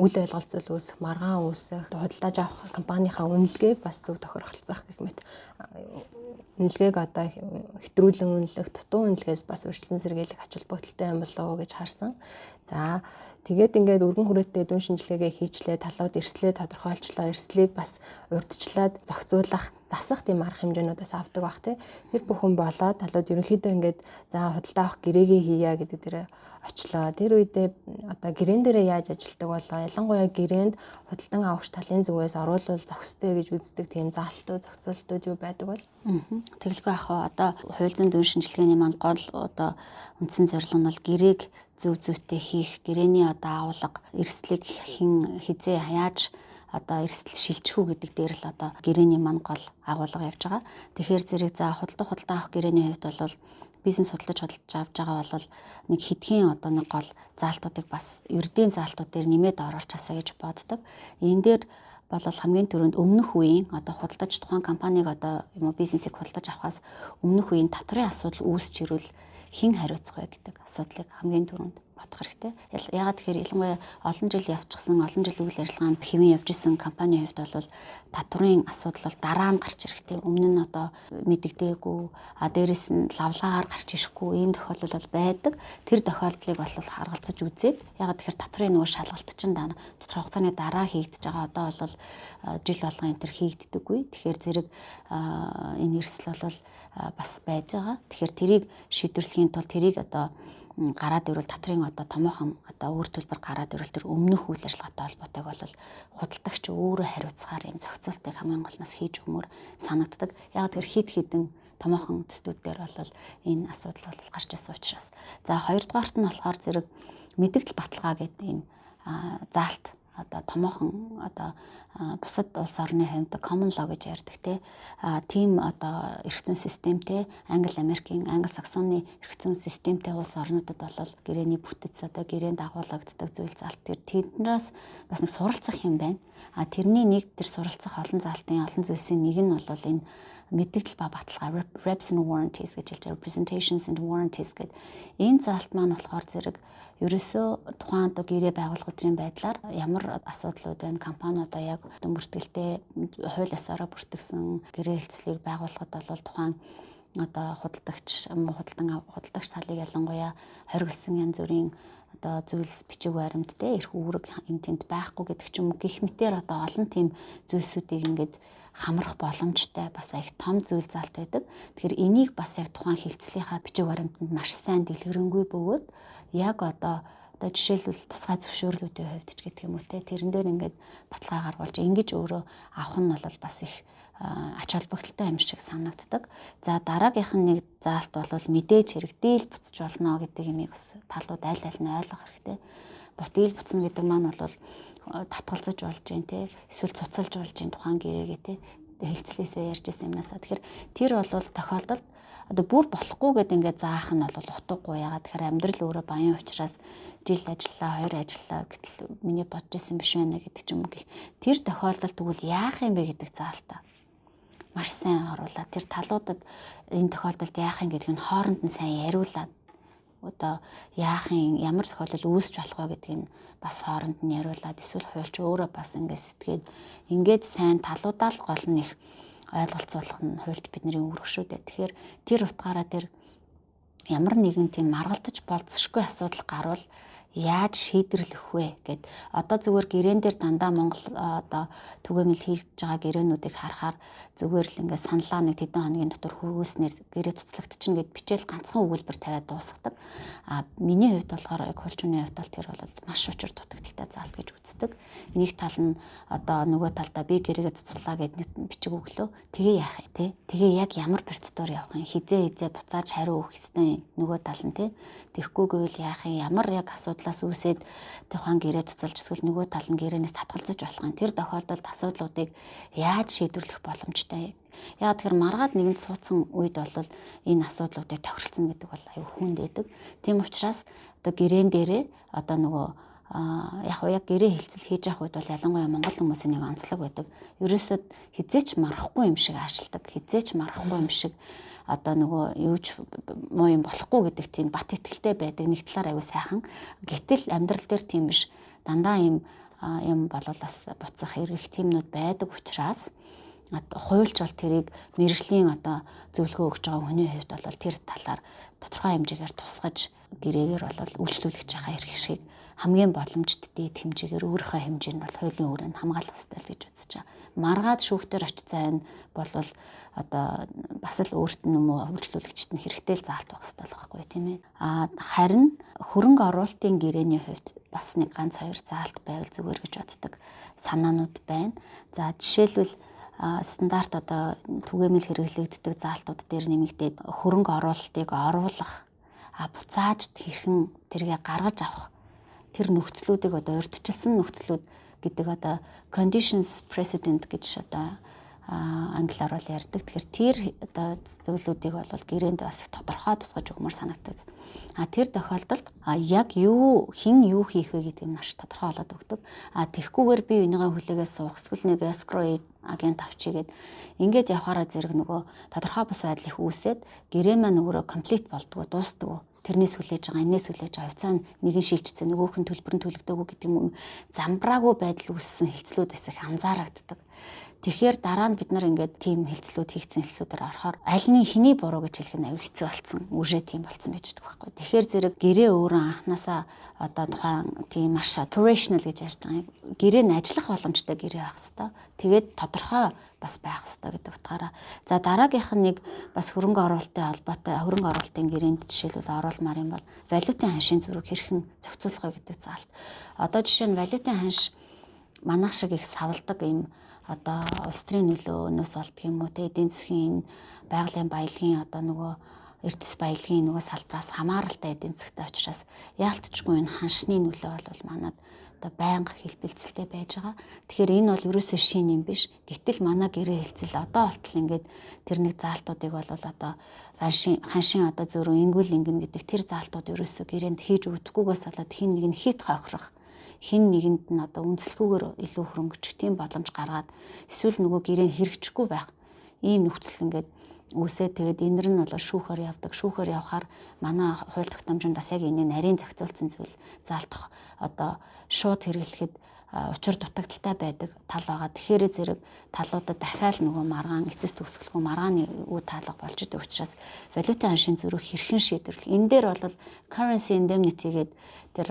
үл ойлголцол үүсэх, маргаан үүсэх, худалдаж авах компанийнхаа үнэлгээг бас зөв тохиролцох гэх мэт үнэлгээг одоо хэтрүүлэн үнэлэх, дутуу үнэлгээс бас урьдчилан сэргийлэх ач холбогдолтой юм болов уу гэж харсан. За, тэгээд ингээд өргөн хүрээтэй дүн шинжилгээгээ хийчлээ, талууд эрсдлээ тодорхойлчлоо, эрсдлийг бас урьдчилаад зохицуулах, засах тийм арга хэмжээнүүдээс авдаг бах, тий. Тэр бүхэн болоод талууд ерөнхийдөө ингээд за худалдаа авах гэрээгээ хийя гэдэг дээр очлоо. Тэр үедээ одоо гэрээн дээрээ яаж ажилладаг болоо, ялангуяа гэрээнд худалдан авахч талын зүгээс оруулвал зохистой гэж үздэг тийм заалтууд, зохицуултууд юу байдаг бол? Тэгэлгүй ах уу, одоо хууль зүйн дүн шинжилгээний маань гол одоо үндсэн зорилго нь бол гэрээг зөв зөвтэй хийх, гэрээний одоо агуулга, эрсдлийг хэн хэзээ яаж одоо эрсдэл шилжих үү гэдэг дээр л одоо гэрээний маань гол агуулга явж байгаа. Тэгэхээр зэрэг за худалдаа авах гэрээний хувьд бол бизнес худалдаж авч байгаа бол нэг хэдхэн одоо нэг гол заалтуудыг бас ердийн заалтууд дээр нэмээд оруулчихасаа гэж боддог. Энэ дээр бол хамгийн түрүүнд өмнөх үеийн одоо худалдаж тухайн компанийг одоо юм уу бизнесийг худалдаж авахаас өмнөх үеийн татврын асуудал үүсч ирвэл хэн хариуцах вэ гэдэг асуудлыг хамгийн түрүүнд бодох хэрэгтэй. Яагаад тэгэхээр ялангуяа олон жил явчихсан, олон жил үйл ажиллагаанд хэвэн явж исэн компанийн хувьд бол татврын асуудал бол дараа нь гарч ирэхтэй. Өмнө нь одоо мэдэгдээгүй, а дээрэс нь лавлаагаар гарч ирэхгүй ийм тохиолдол бол байдаг. Тэр тохиолдлыг бол харгалзаж үзээд, яагаад тэгэхээр татврын нөгөө шалгалт чинь тодорхой хугацааны дараа хийгдэж байгаа. Одоо бол жил болгон энэ төр хийгддэггүй. Тэгэхээр зэрэг энэ эрсдэл бол бас байж байгаа. Тэгэхээр тэрийг шийдвэрлэхийн тулд тэрийг одоо гараад ирвэл татврын одоо томоохон одоо үр төлбөр гараад ирвэл тэр өмнөх үйл ажиллагаатай холбоотойг бол худалдагч өөрөө хариуцахаар юм зохицуултыг хамгийн голноос хийж өгмөр санагддаг. Яг тэр хид хідэн томоохон төслүүд дээр бол энэ асуудал бол гарч ирсэн учраас. За, хоёрдугаарт нь болохоор зэрэг мэдэгдэл баталгаа гэдэг ийм заалт одоо томоохон одоо бусад улс орны хувьд common law гэж ярьдаг, те, тийм одоо эрх зүйн системтэй, Англи, Америкийн, Англи Саксоны эрх зүйн системтэй улс орнуудад бол гэрээний бүтэц, одоо гэрээнд агуулгаддаг зүйл заалт тэр тэднээс бас нэг суралцах юм байна. А тэрний нэг тэр суралцах олон заалтын олон зүйлсийн нэг нь бол энэ мэдээлэл ба баталгаа, reps and warranties гэж хэлж байгаа, representations and warranties гэдэг энэ заалт маань болохоор зэрэг ерөөсөө тухайн одоо гэрээ байгуулах өдрийн байдлаар ямар асуудлууд байна, компани одоо яг бүртгэлтэй хууль ёсоороо бүртгэсэн гэрээ хэлцлийг байгуулахад бол тухайн одоо худалдагч худалдан худалдагч талыг ялангуяа хоригдсан янз бүрийн одоо зүйлс, бичиг баримт, те, эрх үүрэг энэ тэнд байхгүй гэдэг ч юм уу, гих мэтэр одоо олон тийм зүйлсүүдийг ингээд хамрах боломжтой бас их том зүйл заалт байдаг. Тэгэхээр энийг бас яг тухайн хэлцлийнхаа бичиг баримтанд маш сайн дэлгэрэнгүй бөгөөд яг одоо жишээлбэл тусгай зөвшөөрлүүдийн хувьд ч гэдэг юм уу, те, тэрэн дээр ингээд баталгаа гаргуулж ингэж өөрөө авах нь бол бас их ач холбогдолтой юм шиг санагддаг. За, дараагийнх нь нэг заалт бол мэдээж хэрэг дийл буцаж болно гэдэг юмыг бас талууд аль аль нь ойлгох хэрэгтэй. Бут дийл буцна гэдэг маань бол татгалзаж болж гин, те, эсвэл цуцалж болж гин тухайн гэрээгээ, те, хэлцлээсээ ярьж байсан юмнасаа. Тэгэхээр тэр бол тохиолдолд одоо бүр болохгүй гэдэг ингээд заах нь бол утгагүй. Ягаад тэгэхээр амьдрал өөрөө баян учраас жил ажиллаа, хоёр ажиллаа, гэтэл миний бодож исэн биш байна гэдэг ч юм уу гэх. Тэр тохиолдолд тэгвэл яах юм бэ гэдэг заалтаа маш сайн оруулаад, тэр талуудад энэ тохиолдолд яах юм гэдгийг нь хооронд нь сайн яриулаад, одоо яах юм, ямар тохиолдол үүсч болох вэ гэдгийг нь бас хооронд нь яриулаад, эсвэл хуульч өөрөө бас ингээд сэтгээд ингээд сайн талуудаа л гол нь их ойлголцуулах нь хуульч бидний үүрэг шүү дээ. Тэгэхээр тэр утгаараа тэр ямар нэгэн тийм маргалдаж болзошгүй асуудал гарвал яаж шийдвэрлэх вэ гэд одоо зүгээр гэрээн дээр дандаа Монгол одоо түгээмэл хийж байгаа гэрээнүүдийг харахаар зүгээр л ингээд саналаа нэг тэдэн хоногийн дотор хөргүүлснээр гэрээ цуцлагдчихна гэд бичээл ганцхан өгүүлбэр тавиад дуусгадаг. А миний хувьд болохоор яг хуульчны хувьд бол тэр бол маш учир дутагдалтай заалт гэж үздэг. Нэг тал нь одоо нөгөө талдаа би гэрээгээ цуцлаа гэд нэг бичиг өглөө. Тэгээ яах юм, те? Тэгээ яг ямар процедур явах юм? Хизээ хизээ буцааж хариу өгөх ёстой нөгөө тал нь, те? Тэгэхгүй гэвэл яах юм? Ямар яг асуудлаас үүсээд тухайн гэрээ цуцалж эсвэл нөгөө тал нь гэрээнээс татгалзаж болох юм. Тэр тохиолдолд асуудлуудыг яаж шийдвэрлэх боломжтой? Яг тэгэхээр маргаад нэгэнд суудсан үед бол энэ асуудлуудыг тохиролцно гэдэг бол аюу хүнд байдаг. Тийм учраас одоо гэрээн дээрээ одоо нөгөө яг яг гэрээ хэлцэл хийж явах үед бол ялангуяа монгол хүмүүсийн нэг онцлог байдаг. Ерөөсөө хизээч марахгүй юм шиг аашилдаг. Хизээч марахгүй юм шиг, одоо нөгөө юуч муу юм болохгүй гэдэг тийм бат итгэлтэй байдаг. Нэг талаар аюу сайхан. Гэтэл амьдрал дээр тийм биш. Дандаа юм юм болвол бас буцах эргэх тиймнүүд байдаг учраас хуульч бол тэрийг мэргэжлийн одоо зөвлөгөө өгч байгаа хүний хувьд бол тэр талаар тодорхой хэмжээгээр тусгаж гэрээгээр бол үйлчлүүлэх байгаа эрх ашгийг хамгийн боломжит дээд хэмжээгээр өөрийнхөө хэмжээнд бол хуулийн өрөөнд хамгаалах ёстой л гэж үзэж байгаа. Маргаад шүүхтэр очицсан байна болвол одоо бас л өөрт нь юм уу үйлчлүүлэгчд нь хэрэгтэй л заалт байх ёстой л байхгүй, тийм ээ. А харин хөрөнгө оруулалтын гэрээний хувьд бас нэг ганц хоёр заалт байвал зүгээр гэж боддог санаанууд байна. За, жишээлбэл, стандарт одоо түгээмэл хэрэглэгддэг заалтууд дээр нэмэгдээд хөрөнгө оруулалтыг оруулах, а буцааж хэрхэн тэргээ гаргаж авах тэр нөхцлүүдийг одоо урьдчилсан нөхцлүүд гэдэг одоо conditions precedent гэж одоо англиар бол ярьдаг. Тэгэхээр тэр одоо зөвлөдүүдийг бол гэрээнд бас их тодорхой тусгаж өгмөр санагдаг. А тэр тохиолдолд яг юу хэн юу хийх вэ гэдэг нь маш тодорхой болоод өгдөг. А тэгхгүйгээр би энийгээ хүлээгээ суух, эсвэл нэг escrow агент авчигээд ингээд явахаараа зэрэг нөгөө тодорхой бус байдал их үүсээд гэрээ маань өөрөө complete болдгоо, дуустдаг. Тэрнээс хүлээж байгаа, энээс хүлээж байгаа, хувьцаа нь нэгэн шилжчихсэн, нөгөөх нь төлбөр нь төлөгдөөгүй гэдэг юм, замбраагүй байдал үүссэн хэлцлүүд бас их анзаарагддаг. Тэгэхээр дараа нь бид нар ингээд тийм хэлцлүүд хийгдсэн хэлцлүүдээр орохоор аль нь хэний буруу гэж хэлэх нь аюу хэцүү болсон. Үжээ тийм болсон байж байгаа байхгүй. Тэгэхээр зэрэг гэрээ өөрөө анханасаа одоо тухайн тийм маш operational гэж ярьж байгаа. Гэрээ нь ажиллах боломжтой гэрээ байх хэвээр. Тэгээд тодорхой бас байх хэвээр гэдэг утгаараа. За, дараагийнх нь нэг бас хөрөнгө оруулалтын холбоотой, хөрөнгө оруулалтын гэрээнд жишээлбэл оруулмаар юм бол валютын ханшийн зөрүүг хэрхэн зохицуулах вэ гэдэг заалт. Одоо жишээ нь валютын ханш манайх шиг их савладаг юм одоо улс төрийн нөлөөнөөс болдго юм уу, те, эдийн засгийн энэ байгалийн баялагын одоо нөгөө эрдэс баялагын нөгөө салбараас хамааралтай эдийн засгтай учраас яалтчгүй энэ ханшны нөлөө бол манад одоо байнга хэлбэлцэлтэй байж байгаа. Тэгэхээр энэ бол ерөөсөө шин юм биш. Гэтэл манай гэрээ хэлцэл одоо болтол ингээд тэр нэг заалтуудыг бол одоо ханшин ханшин одоо зөрүү ингүүл ингэнэ гэдэг тэр заалтууд ерөөсөө гэрээнд хийж өгдөггүйгээс болоод хин нэг нь хит хохирох, хин нэгэнд нь одоо үндэслэхүүгээр илүү хөрөнгөчих тийм боломж гаргаад, эсвэл нөгөө гэрээ хэрэгжихгүй байх Ийм нөхцөл ингээд үүсээ, тэгээд энэр нь бол шүүхээр явдаг. Шүүхээр явхаар манай хууль тогтоомжинд бас яг энэ нарийн зохицуулсан зүйл заалтах одоо шууд хэрэглэхэд учир дутагдaltaй байдаг тал байгаа. Тэгэхээр зэрэг талуудад дахиад нөгөө маргаан эцэс төгсгөлгүй маргааны үе таалга болж идэг учраас валютын ханшийн зөрүү хэрхэн шийдвэрлэх. Энэ дээр бол currency indemnity гэдэг тэр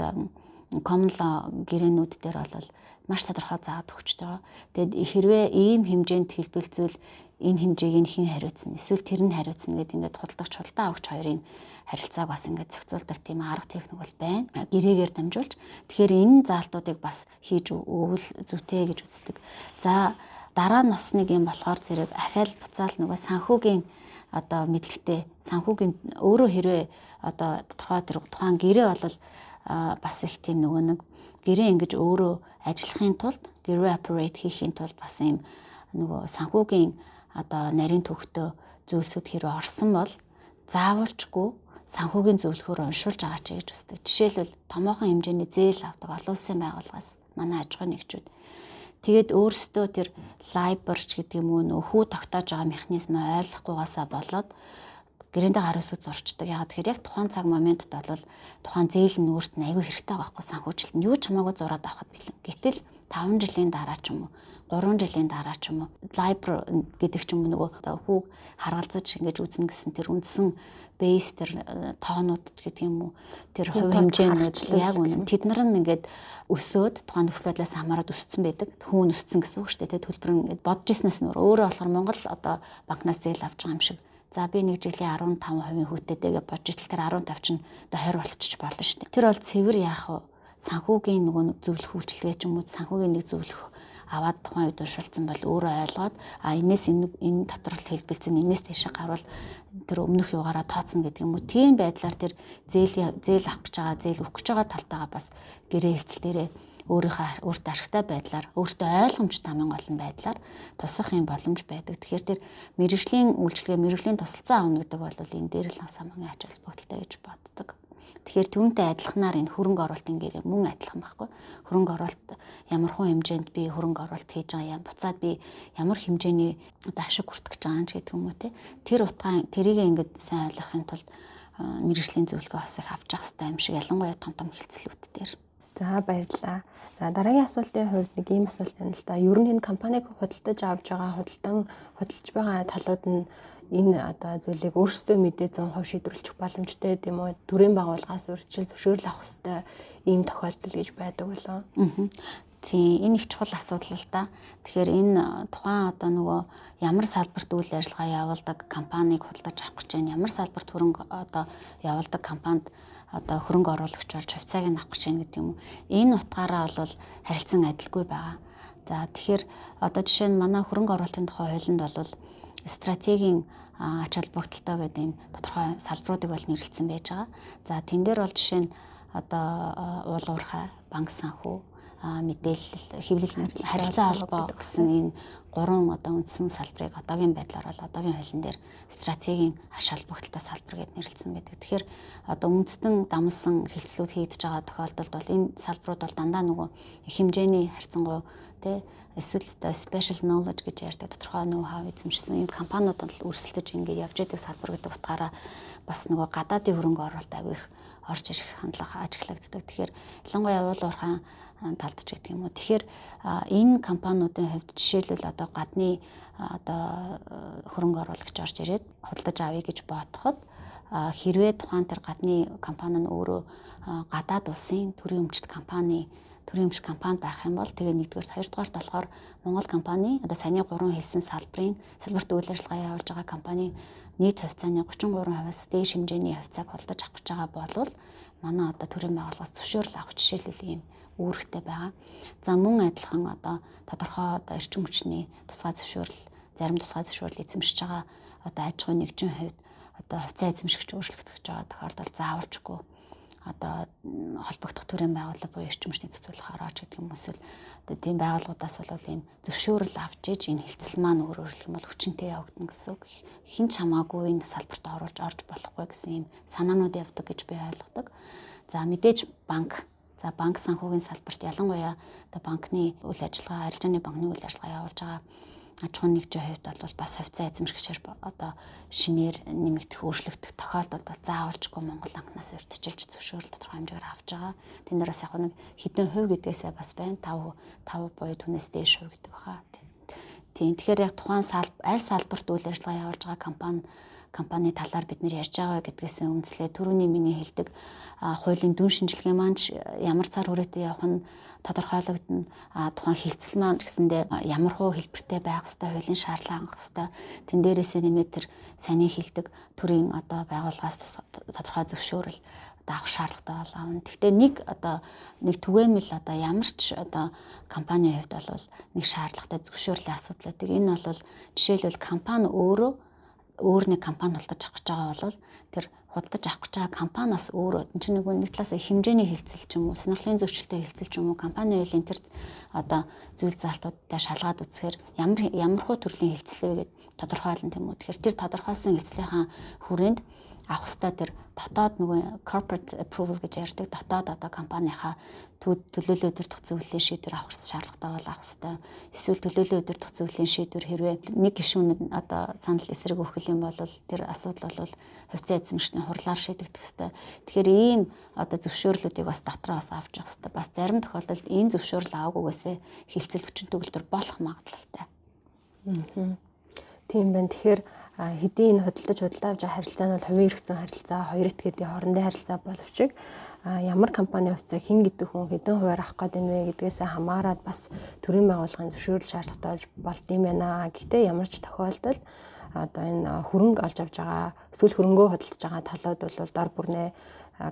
common law гэрээнүүд дээр бол маш тодорхой заагаад өгч байгаа. Тэгээд хэрвээ ийм хэмжээнд хэлбэлзвэл энэ хэмжээг нь хэн хариуцна, эсвэл тэр нь хариуцна гэдэг ингээд худалдагч, худалдаа авагч хоёрын харилцааг бас ингээд зохицуулдаг тийм арга техник бол байна. Гэрээгээр дамжуулж. Тэгэхээр энэ заалтуудыг бас хийж өгвөл зүйтэй гэж үздэг. За, дараа нь бас нэг юм болохоор зэрэг ахаал буцаал нөгөө санхүүгийн одоо мэдлэгтэй, санхүүгийн өөрөө хэрвээ одоо тодорхой тэр тухайн гэрээ бол бас их тийм нөгөө нэг гэрээ ингэж өөрөө ажиллахын тулд, гэрээ operate хийхийн тулд бас юм нөгөө санхүүгийн одоо нарийн төвхтөө зүйлсүүд хэрвээ орсон бол заавалчгүй санхүүгийн зөвлөхөөр уншуулж байгаа ч гэж үздэг. Жишээлбэл, томоохон хэмжээний зээл авдаг олон улсын байгууллагаас манай аж ахуйн нэгжүүд. Тэгээд өөрсдөө тэр LIBOR ч гэдэг юм уу, нөө хүү тогтоож байгаа механизмаа ойлгохгүйгаасаа болоод гэрээндээ гар үсэг зурчдаг. Яагаад тэгэхээр яг тухайн цаг моментод бол тухайн зээл нь өөрт нь аягүй хэрэгтэй байгаа байхгүй, санхүүжилт нь юу ч хамаагүй зураад авахд бэлэн. Гэтэл 5 жилийн дараа ч юм уу, 3 жилийн дараа ч юм уу, LIBOR гэдэг ч юм уу, нөгөө хүүг харгалзаж ингэж үзнэ гэсэн тэр үндсэн base тэр тоонууд гэдэг юм уу, тэр хувь хэмжээнүүд, яг үнэн, тэд нар нь ингээд өсөөд тухайн нөхцөл байдлаас хамаарат өссөн байдаг. Хүүн өссөн гэсэн үг шүү дээ. Төлбөр ингээд бодож ирснээс нь өөрөө болохоор Монгол одоо банкнаас зээл авч байгаа юм шиг. За, би нэг жилийн 15% хүүтэй гэж бодож итэл тэр 15 чинь одоо 20 болчих болно шүү дээ. Тэр бол цэвэр яах вэ? Санхүүгийн нөгөө нэг зөвлөх үйлчилгээ ч юм уу, санхүүгийн нэг зөвлөх аваад тухайн үед уншуулсан бол өөрөө ойлгоод, а энэс энэ энэ доторх хэлбэлзэн, энэс тийшээ гарвал тэр өмнөх югаараа тооцно гэдэг юм уу. Тийм байдлаар тэр зээл зээл авах гэж байгаа, зээл өгөх гэж байгаа талтайгаа бас гэрээ хэлцэл дээрээ өөрийнхөө өөртөө ашигтай байдлаар, өөртөө ойлгомжтой, хамгийн гол нь байдлаар тусах юм боломж байдаг. Тэгэхээр тэр мэргэжлийн үйлчилгээ, мэргэжлийн тусалцаа авна гэдэг бол энэ дээр л бас хамгийн ач холбогдолтой гэж боддог. Тэгэхээр түүнтэй адилханаар энэ хөрөнгө оруулалтын гэрээ мөн адилхан байхгүй. Хөрөнгө оруулалт ямар хуу хэмжээнд би хөрөнгө оруулалт хийж байгаа юм. Буцаад би ямар хэмжээний одоо ашиг хүртэж байгаа юм ч гэдэг юм уу те. Тэр утгаа тэрийг ингээд сайн ойлгохын тулд мэргэжлийн зөвлөгөө бас их авч явах хэрэгтэй юм шиг, ялангуяа том том хэлцлүүд дээр. За, баярлалаа. За, дараагийн асуултын хувьд нэг ийм асуулт байна л да. Ер нь энэ компаниг худалдаж авч байгаа, худалдаж байгаа талууд нь энэ одоо зүйлийг өөрсдөө мэдээ 100% шийдвэрлэх боломжтой гэм үү? Төрийн байгууллагаас урьдчилан зөвшөөрөл авах хэрэгтэй ийм тохиолдол гэж байдаг болов? Аа. Тийм, энэ их чухал асуудал л да. Тэгэхээр энэ тухайн одоо нөгөө ямар салбарт үйл ажиллагаа явуулдаг компанийг худалдаж авах гэж байна, ямар салбарт хөрөнгө одоо явуулдаг компанид одоо хөрөнгө оруулагч болж хувьцааг нь авах гэж байна гэдэг юм уу. Энэ утгаараа бол харилцан адилгүй байгаа. За, тэгэхээр одоо жишээ нь манай хөрөнгө оруулалтын тухай хуулинд бол стратегийн ач холбогдолтой гэдэг ийм тодорхой салбаруудыг бол нэрлэсэн байж байгаа. За, тэн дээр бол жишээ нь одоо уул уурхай, банк санхүү, мэдээлэл, хэвлэл харилцаа холбоо гэсэн энэ гурван одоо үндсэн салбарыг одоогийн байдлаар бол одоогийн хуулийн дээр стратегийн ач холбогдолтой салбар гэд нэрлэсэн байдаг. Тэгэхээр одоо үндэстэн дамсан хэлцлүүд хийгдэж байгаа тохиолдолд бол энэ салбарууд бол дандаа нөгөө хэмжээний харьцангуй тий, эсвэл одоо special knowledge гэж ярьдаг тодорхой know how эзэмшсэн ийм компаниуд бол өрсөлдөж ингээд явж идэг салбар гэдэг утгаараа бас нөгөө гадаадын хөрөнгө оруулалт аягүй их орж ирэх хандлага ажиглагддаг. Тэгэхээр ялангуяа уул уурхай талд ч гэдэг юм уу. Тэгэхээр энэ компаниудын хувьд жишээлбэл одоо гадны одоо хөрөнгө оруулагч орж ирээд худалдаж авъя гэж бодоход, хэрвээ тухайн тэр гадны компани нь өөрөө гадаад улсын төрийн өмчт компани байх юм бол тэгээ нэгдүгээр, хоёрдугаарт болохоор Монгол компани одоо саяны гурван хэлсэн салбарын салбарт үйл ажиллагаа явуулж байгаа компани нийт хувьцааны 33%-аас дээш хэмжээний хувьцааг худалдаж авах гэж байгаа болвол манай одоо төрийн байгууллагаас зөвшөөрөл авах жишээлбэл ийм үүрэгтэй байгаа. За, мөн адилхан одоо тодорхой одоо эрчим хүчний тусгай зөвшөөрөл, зарим тусгай зөвшөөрөл эзэмшиж байгаа одоо аж ахуйн нэгжийн хувьд одоо хувьцаа эзэмшигч өөрчлөгдөх гэж байгаа тохиолдолд заавалчгүй одоо холбогдох төрийн байгууллага буюу эрчим хүчний зохицуулах орооч гэдэг юм эсвэл одоо тийм байгууллагуудаас бол ийм зөвшөөрөл авч иж энэ хэлцэл маань өөрөөр хэлэх юм бол хүчинтэй явагдана гэсэн үг. Хэн ч хамаагүй энэ салбарт оруулж орж болохгүй гэсэн ийм санаанууд явдаг гэж би ойлгодог. За, мэдээж банк. За, банк санхүүгийн салбарт ялангуяа одоо банкны үйл ажиллагаа, арилжааны банкны үйл ажиллагаа явуулж байгаа аж ахуйн нэгжийн хувьд бол бас хувьцаа эзэмшигчээр одоо шинээр нэмэгдэх, өөрчлөгдөх тохиолдолд бол заавалжгүй Монгол банкнаас урьдчилж зөвшөөрөл тодорхой хэмжээгээр авч байгаа. Тэн дээрээс яг нэг хэдэн хувь гэдгээсээ бас байна. 5 буюу түүнээс дээш хувь гэдэг баха. Тийм. Тэгэхээр яг тухайн аль салбарт үйл ажиллагаа явуулж байгаа компани талаар бид нэр ярьж байгаа гэдгээс үндэслээ түрүүний миний хэлдэг хуулийн дүн шинжилгээ маань ямар цар хүрээтэй явах нь тодорхойлогдно. Тухайн хилцэл маань ч гэсэндээ ямар хуу хэлбэртэй байх хэвээр, хуулийн шаардлага хангах хэвээр, тэн дээрээсээ нэмээд тэр саний хилдэг төрийн одоо байгууллагаас тодорхой зөвшөөрөл авах шаардлагатай бол авна. Гэхдээ нэг одоо нэг түгээмэл одоо ямар ч одоо компанийн хувьд бол нэг шаардлагатай зөвшөөрлийн асуудал байдаг. Энэ бол жишээлбэл компани өөрөө өөр нэг компани худалдаж авах гэж байгаа бол тэр худалдаж авах гэж байгаа компаниас өөрөө энэ чинь нэг талаас хэмжээний хилцэл ч юм уу, сонирхлын зөрчилтэй хилцэл ч юм уу, компани хуулийн тэр одоо зүйл заалтуудтай шалгаад үзэхээр ямар ямар хуу төрлийн хилцэл вэ гэд тодорхойлно, тийм үү. Тэгэхээр тэр тодорхойлсон хилцлийнхаа хүрээнд авах ёстой тэр дотоод нөгөө corporate approval гэж ярьдаг дотоод одоо компанийнхаа төлөөлөл удирдах зөвлөлийн шийдвэр авах шаардлагатай бол авах ёстой. Эсвэл төлөөлөл удирдах зөвлөлийн шийдвэр хэрвээ нэг гишүүн одоо санал эсрэг өгөх юм бол тэр асуудал бол хувьцаа эзэмшигчдийн хурлаар шийдэгдэх ёстой. Тэгэхээр ийм одоо зөвшөөрлүүдийг бас дотроо бас авч явах ёстой. Бас зарим тохиолдолд энэ зөвшөөрөл аваагүйгээсээ хилцэл хүчин төгөлдөр болох магадлалтай. Тийм байна. Тэгэхээр хэдийн энэ худалдаж худалдаа авч байгаа харилцаа нь бол хувийн эрх зүйн харилцаа, хоёр этгээдийн хоорондын харилцаа боловч ямар компани хувьцаа хэн гэдэг хүн хэдэн хувиар авах гээд байна вэ гэдгээсээ хамаарат бас төрийн байгууллагын зөвшөөрөл шаардлагатай болж болд юм байна. Гэхдээ ямар ч тохиолдолд одоо энэ хөрөнгө олж авч байгаа эсвэл хөрөнгөө худалдаж байгаа талууд бол дор бүрнээ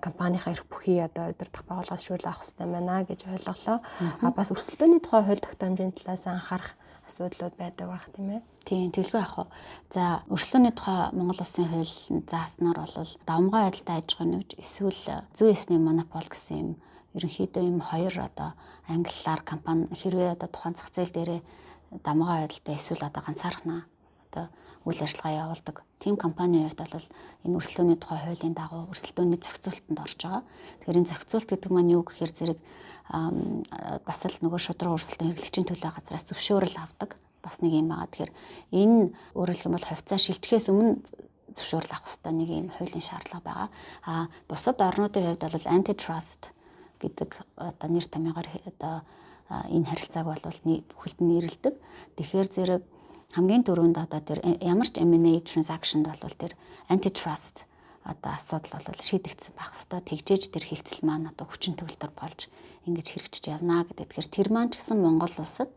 компанийнхаа эрх бүхий одоо удирдах байгууллагаас зөвшөөрөл авах хэрэгтэй байна гэж ойлголоо. А бас өрсөлдөөний тухай хууль тогтоомжийн талаас анхаарах асуудлууд байдаг байх, тийм ээ. Тийм, тэгэлгүй яах вэ? За, өрсөлдөөний тухай Монгол Улсын хууль зааснаар бол давамгай байдалтай аж ахуйн нэгж эсвэл зүйн ёсны монопол гэсэн юм ерөнхийдөө юм хоёр одоо ангиллаар компани хэрвээ одоо тухайн зах зээл дээрээ давамгай байдалтай эсвэл одоо ганцаархнаа одоо үйл ажиллагаа явуулдаг тийм компанийн хувьд бол энэ өрсөлдөөний тухай хуулийн дагуу өрсөлдөөний зохицуултанд орж байгаа. Тэгэхээр энэ зохицуулт гэдэг маань юу гэхээр зэрэг бас л нөгөө шударга өрсөлдөөн хэрэглэгчийн төлөө газраас зөвшөөрөл авдаг бас нэг юм байгаа. Тэгэхээр энэ өөрөөр хэлэх юм бол хувьцаа шилжихээс өмнө зөвшөөрөл авах хэрэгтэй нэг юм хуулийн шаардлага байгаа. А бусад орнуудын хувьд бол antitrust гэдэг одоо нэр томьёогоор одоо энэ харилцааг бол бүхэлд нь нэрлэдэг. Тэгэхээр зэрэг хамгийн түрүүнд одоо тэр ямар ч M&A transaction бол тэр antitrust одоо асуудал бол шийдэгдсэн байх хэвээр, тэгжээж тэр хилцэл маань одоо хүчин төгөлдөр болж ингэж хэрэгжиж явна гэдэг. Тэгэхээр тэр маань ч гэсэн Монгол улсад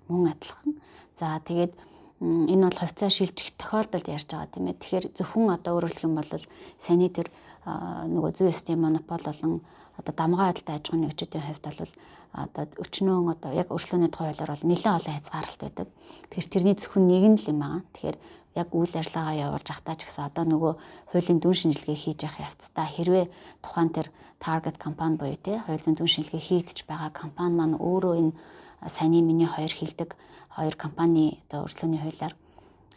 мөн адилхан. За, тэгээд энэ бол хувьцаа шилжих тохиолдолд ярьж байгаа, тийм ээ. Тэгэхээр зөвхөн одоо өөрөөр хэлэх юм бол саяны тэр нөгөө зүйн ёсны монопол болон одоо давамгай байдалтай аж ахуйн нэгжүүдийн хувьд бол одоо өчнөөн одоо яг өрсөлдөөний тухай хуулиар бол нэлээд олон хязгаарлалт байдаг. Тэгэхээр тэрний зөвхөн нэг нь л юм байгаа. Тэгэхээр яг үйл ажиллагаа явуулж байхдаа ч гэсэн одоо нөгөө хуулийн дүн шинжилгээ хийж явах явцдаа хэрвээ тухайн тэр target компани буюу те хууль зүйн дүн шинжилгээ хийгдэж байгаа компани маань өөрөө энэ саяны миний хоёр хилдэг хоёр компани одоо өрсөлдөөний хуулиар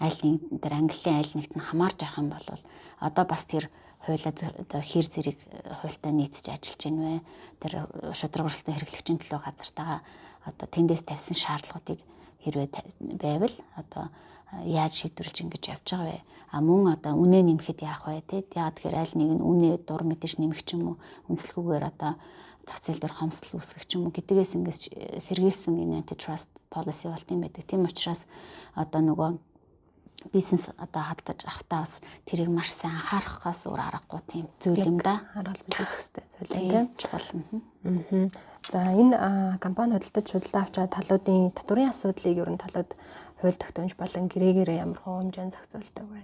аль нэг тэр ангиллын аль нэгт нь хамаарч явах юм бол одоо бас тэр хуулиа одоо хэр зэрэг хуультай нийцэж ажиллаж байна вэ? Тэр шударга өрсөлдөөн хэрэглэгчийн төлөө газартайгаа одоо тэндээс тавьсан шаардлагуудыг хэрвээ байвал одоо яаж шийдвэрлэж ингэж явж байгаа вэ? А мөн одоо үнэ нэмэхэд яах вэ, те? Яа, тэгэхээр аль нэг нь үнэ дур мэдээж нэмэх ч юм уу, үнэлэхгүйгээр одоо зах зээл дээр хомсдол үүсгэх ч юм уу гэдгээс ингэж сэргийлсэн энэ antitrust policy болт юм байдаг. Тийм учраас одоо нөгөө бизнес одоо хадгалж авахтаа бас тэрийг маш сайн анхаарахаас өөр аргагүй тийм зүйл юм да. Хараалцаж үзэх хэрэгтэй зүйл тийм чухал. За, энэ компани худалдаж худалдаа авч байгаа талуудын татварын асуудлыг ер нь талууд хууль тогтоомж болон гэрээгээрээ ямар хэмжээнд зохицуулдаг вэ?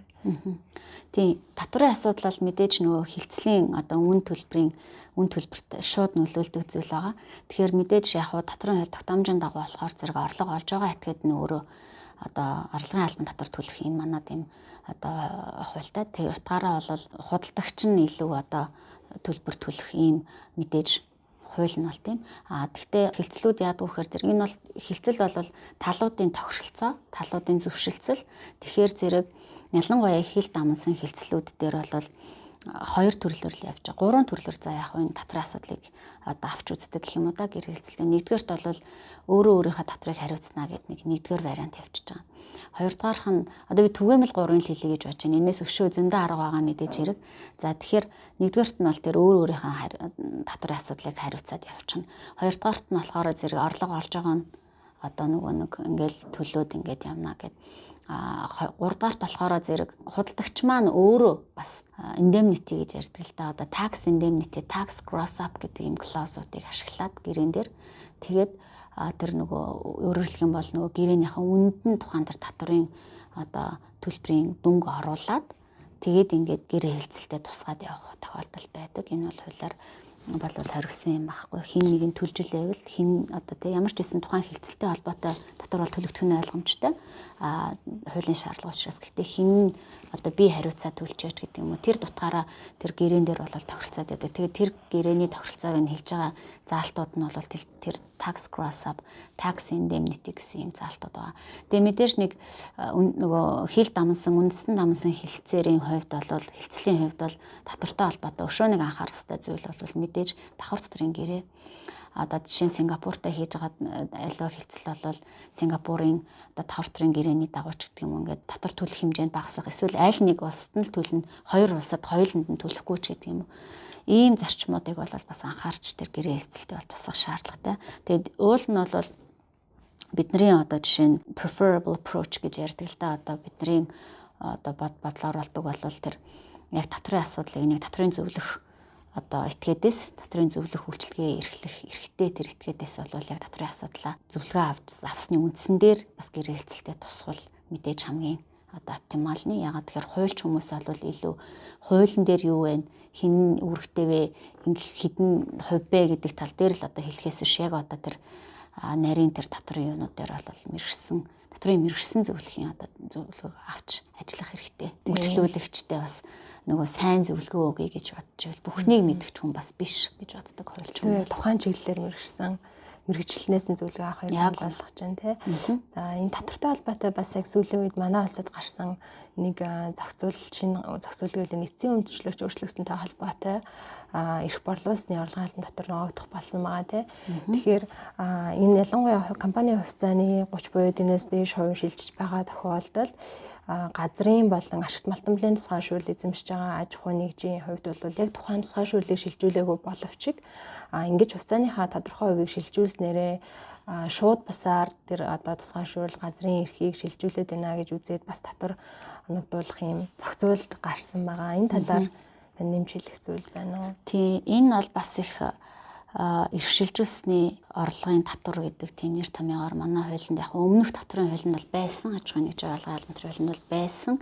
Тийм, татварын асуудал бол мэдээж нөгөө хилцлийн одоо үн төлбөрийн үн төлбөрт шууд нөлөөлдөг зүйл байгаа. Тэгэхээр мэдээж яг хуу татварын хууль тогтоомжийн дагуу болохоор зэрэг орлого олж байгаа этгээд нь өөрөө одоо орлогын албан татвар төлөх юм манай тийм одоо хуультай. Тэр утгаараа бол худалдагч нь илүү одоо төлбөр төлөх ийм мэдээж хууль нь бол тийм. А тэгтээ хилцлүүд яадаг вэ гэхээр зэрэг энэ бол хилцэл бол талуудын тохиролцоо, талуудын зөвшөлтсөл. Тэгэхээр зэрэг ялангуяа хил дамнасан хилцлүүд дээр бол Хоёр төрлөөр л явж байгаа. Гурван төрлөөр за яг энэ татварын асуудлыг одоо авч үздэг гэх юм уу да, гэр хэлцэлтэй. Нэгдүгээрт бол өөрөө өөрийнхөө татварыг хариуцнаа гэдэг нэг нэгдүгээр вариант явчихж байгаа. Хоёрдугаарх нь одоо би түгээмэл гурвын л хэлье гэж бодож байна. Энээс өшөө зөндөө арга байгаа мэдээж хэрэг. За, тэгэхээр нэгдүгээрт нь бол тэр өөр өөрийнхөө татварын асуудлыг хариуцаад явчихна. Хоёрдугаарт нь болохоор зэрэг орлого олж байгаа нь одоо нөгөө нэг ингээл төлөөд ингээд явна гэд. Гуравдугаарт болохоор зэрэг худалдагч маань өөрөө бас indemnity гэж ярьдаг л да. Одоо tax indemnity, tax gross up гэдэг юм clause уудыг ашиглаад гэрээн дээр тэгээд тэр нөгөө, өөрөөр хэлэх юм бол, нөгөө гэрээнийхээ үнэнд нь тухайн тэр татварын одоо төлбөрийн дүнг оруулаад, тэгээд ингээд гэрээ хэлцэлтэд тусгаад явах тохиолдол байдаг. Энэ бол хуулиар бол хоригдсан юм байхгүй. Хэн нэг нь төлжил байвал хэн одоо тий ямар ч байсан тухайн хэлцэлтэй холбоотой татвар бол төлөгдөх нь ойлгомжтой. Хуулийн шаардлага учраас. Гэхдээ хэн одоо би хариуцаа төлчөөч гэдэг юм уу. Тэр дутгаараа тэр гэрээн дээр бол тохиролцоод байдаг. Тэгээд тэр гэрээний тохиролцоог нь хэлж байгаа заалтууд нь бол тэр tax gross up, tax indemnity гэсэн юм заалтууд байгаа. Тэгээ мэдээж нэг нөгөө хил дамнасан, үндэстэн дамнасан хэлцээрийн хувьд бол, хэлцлийн хувьд бол татвартай холбоотой өшөө нэг анхаарах хэрэгтэй зүйл бол мэдээж давхар татварын гэрээ. Одоо жишээ нь Сингапуртай хийж байгаа аливаа хэлцэл бол Сингапурын одоо давхар татварын гэрээний дагуу ч гэдэг юм уу, ингээд татвар төлөх хэмжээнд багасах, эсвэл аль нэг улсад нь л төлнө, хоёр улсад хоёуланд нь төлөхгүй ч гэдэг юм уу, ийм зарчмуудыг бол бас анхаарч тэр гэрээ хэлцэлтэй бол тусах шаардлагатай. Тэгээд уул нь бол бидний одоо жишээ нь preferable approach гэж ярьдаг л да. Одоо бидний одоо бодлоор болдог бол тэр яг татварын асуудлыг нэг татварын зөвлөх одоо этгээдээс, татварын зөвлөх үйлчилгээ эрхлэх эрхтэй тэр этгээдээс бол яг татварын асуудлаа зөвлөгөө авч авсны үндсэн дээр бас гэрээ хэлцэлтэй тусвал мэдээж хамгийн одоо оптималны. Яагаад тэгэхээр хуульч хүмүүс бол илүү хуулийн дээр юу вэ, хэн үүрэгтэй вэ, хэдэн хувь бэ гэдэг тал дээр л одоо хэлэхээс биш, яг одоо тэр нарийн тэр татварын юунууд дээр бол мэргэшсэн татварын мэргэшсэн зөвлөхийн одоо зөвлөгөөг авч ажиллах хэрэгтэй. Үйлчлүүлэгчтэй бас нөгөө сайн зөвлөгөө өгье гэж бодож байвал бүхнийг мэдгч хүн бас биш гэж боддог хуульч хүн. Тухайн чиглэлээр мэргэшсэн мэргэжилтнээс нь зөвлөгөө авахыг санал болгож байна тий. За, энэ татвартай холбоотой бас яг сүүлийн үед манай улсад гарсан нэг зохицуул, шинэ зохицуулгын эцсийн өмчлөгч өөрчлөгдсөнтэй холбоотой эрх борлуулсны орлогын албан татвар ногоогдох болсон байгаа тий. Тэгэхээр энэ ялангуяа компани хувьцааны 30 буюу тэрнээс дээш хувь шилжиж байгаа тохиолдолд газрын болон ашигт малтамлын тусгаар шүүл эзэмшиж байгаа аж ахуй нэгжийн хувьд бол яг тухайн тусгаар шүүлийг шилжүүлээгүй боловч ингэж хувьцааныхаа тодорхой хувийг шилжүүлснээрээ шууд басаар тэр одоо тусгаар шүүл, газрын эрхийг шилжүүлээд байна гэж үзээд бас татвар оногдуулах юм зохицуулалт гарсан байгаа. Энэ талаар тань нэмж хэлэх зүйл байна уу? Тий, энэ бол бас их эрх шилжүүлсний орлогын татвар гэдэг тийм нэр томьёогоор манай хуулинд, яг өмнөх татварын хуулинд бол байсан, аж ахуйн нэгжийн орлогын албан татварын хуулинд бол байсан.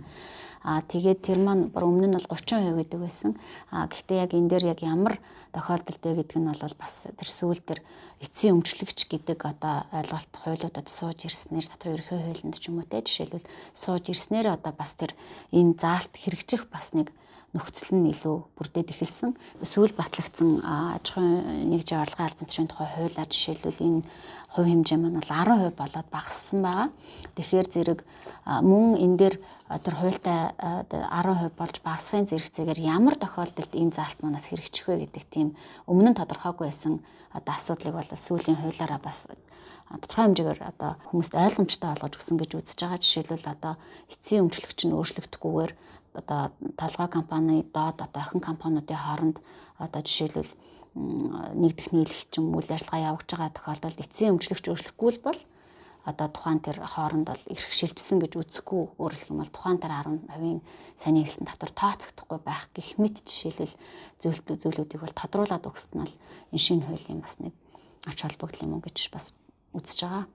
Тэгээд тэр маань бүр өмнө нь бол 30% гэдэг байсан. Гэхдээ яг энэ дээр яг ямар тохиолдолд вэ гэдэг нь бол бас тэр сүүл тэр эцсийн өмчлөгч гэдэг одоо ойлголт хуулиудад сууж ирснээр, татварын ерөнхий хуулинд ч юм уу те, жишээлбэл, сууж ирснээр одоо бас тэр энэ заалт хэрэгжих бас нэг нөхцөл нь илүү бүрдээд эхэлсэн. Сүүл батлагдсан аж ахуйн нэгжийн орлогын албан татварын тухай хуулиар жишээлбэл энэ хувь хэмжээ маань бол 10% болоод багассан байгаа. Тэгэхээр зэрэг мөн энэ дээр тэр хуультай 10% болж багасхын зэрэгцээгээр ямар тохиолдолд энэ заалт манаас хэрэгжих вэ гэдэг тийм өмнө нь тодорхойгүй байсан одоо асуудлыг бол сүүлийн хуулиараа бас тодорхой хэмжээгээр одоо хүмүүст ойлгомжтой болгож өгсөн гэж үзэж байгаа. Жишээлбэл, одоо эцсийн өмчлөгч нь өөрчлөгдөхгүйгээр одоо толгой компани, доод одоо охин компаниудын хооронд одоо жишээлбэл нэгдэх нийлэх ч юм үйл ажиллагаа явагдаж байгаа тохиолдолд эцсийн өмчлөгч өөрчлөхгүй л бол одоо тухайн тэр хооронд бол эрх шилжсэн гэж үзэхгүй, өөрөөр хэлэх юм бол тухайн тэр 10%-ийн саний хэлсэн татвар тооцогдохгүй байх гэх мэт жишээлбэл зүйлүүдийг бол тодруулаад өгсөн нь бол энэ шинэ хуулийн бас нэг ач холбогдол юм уу гэж бас үзэж байгаа.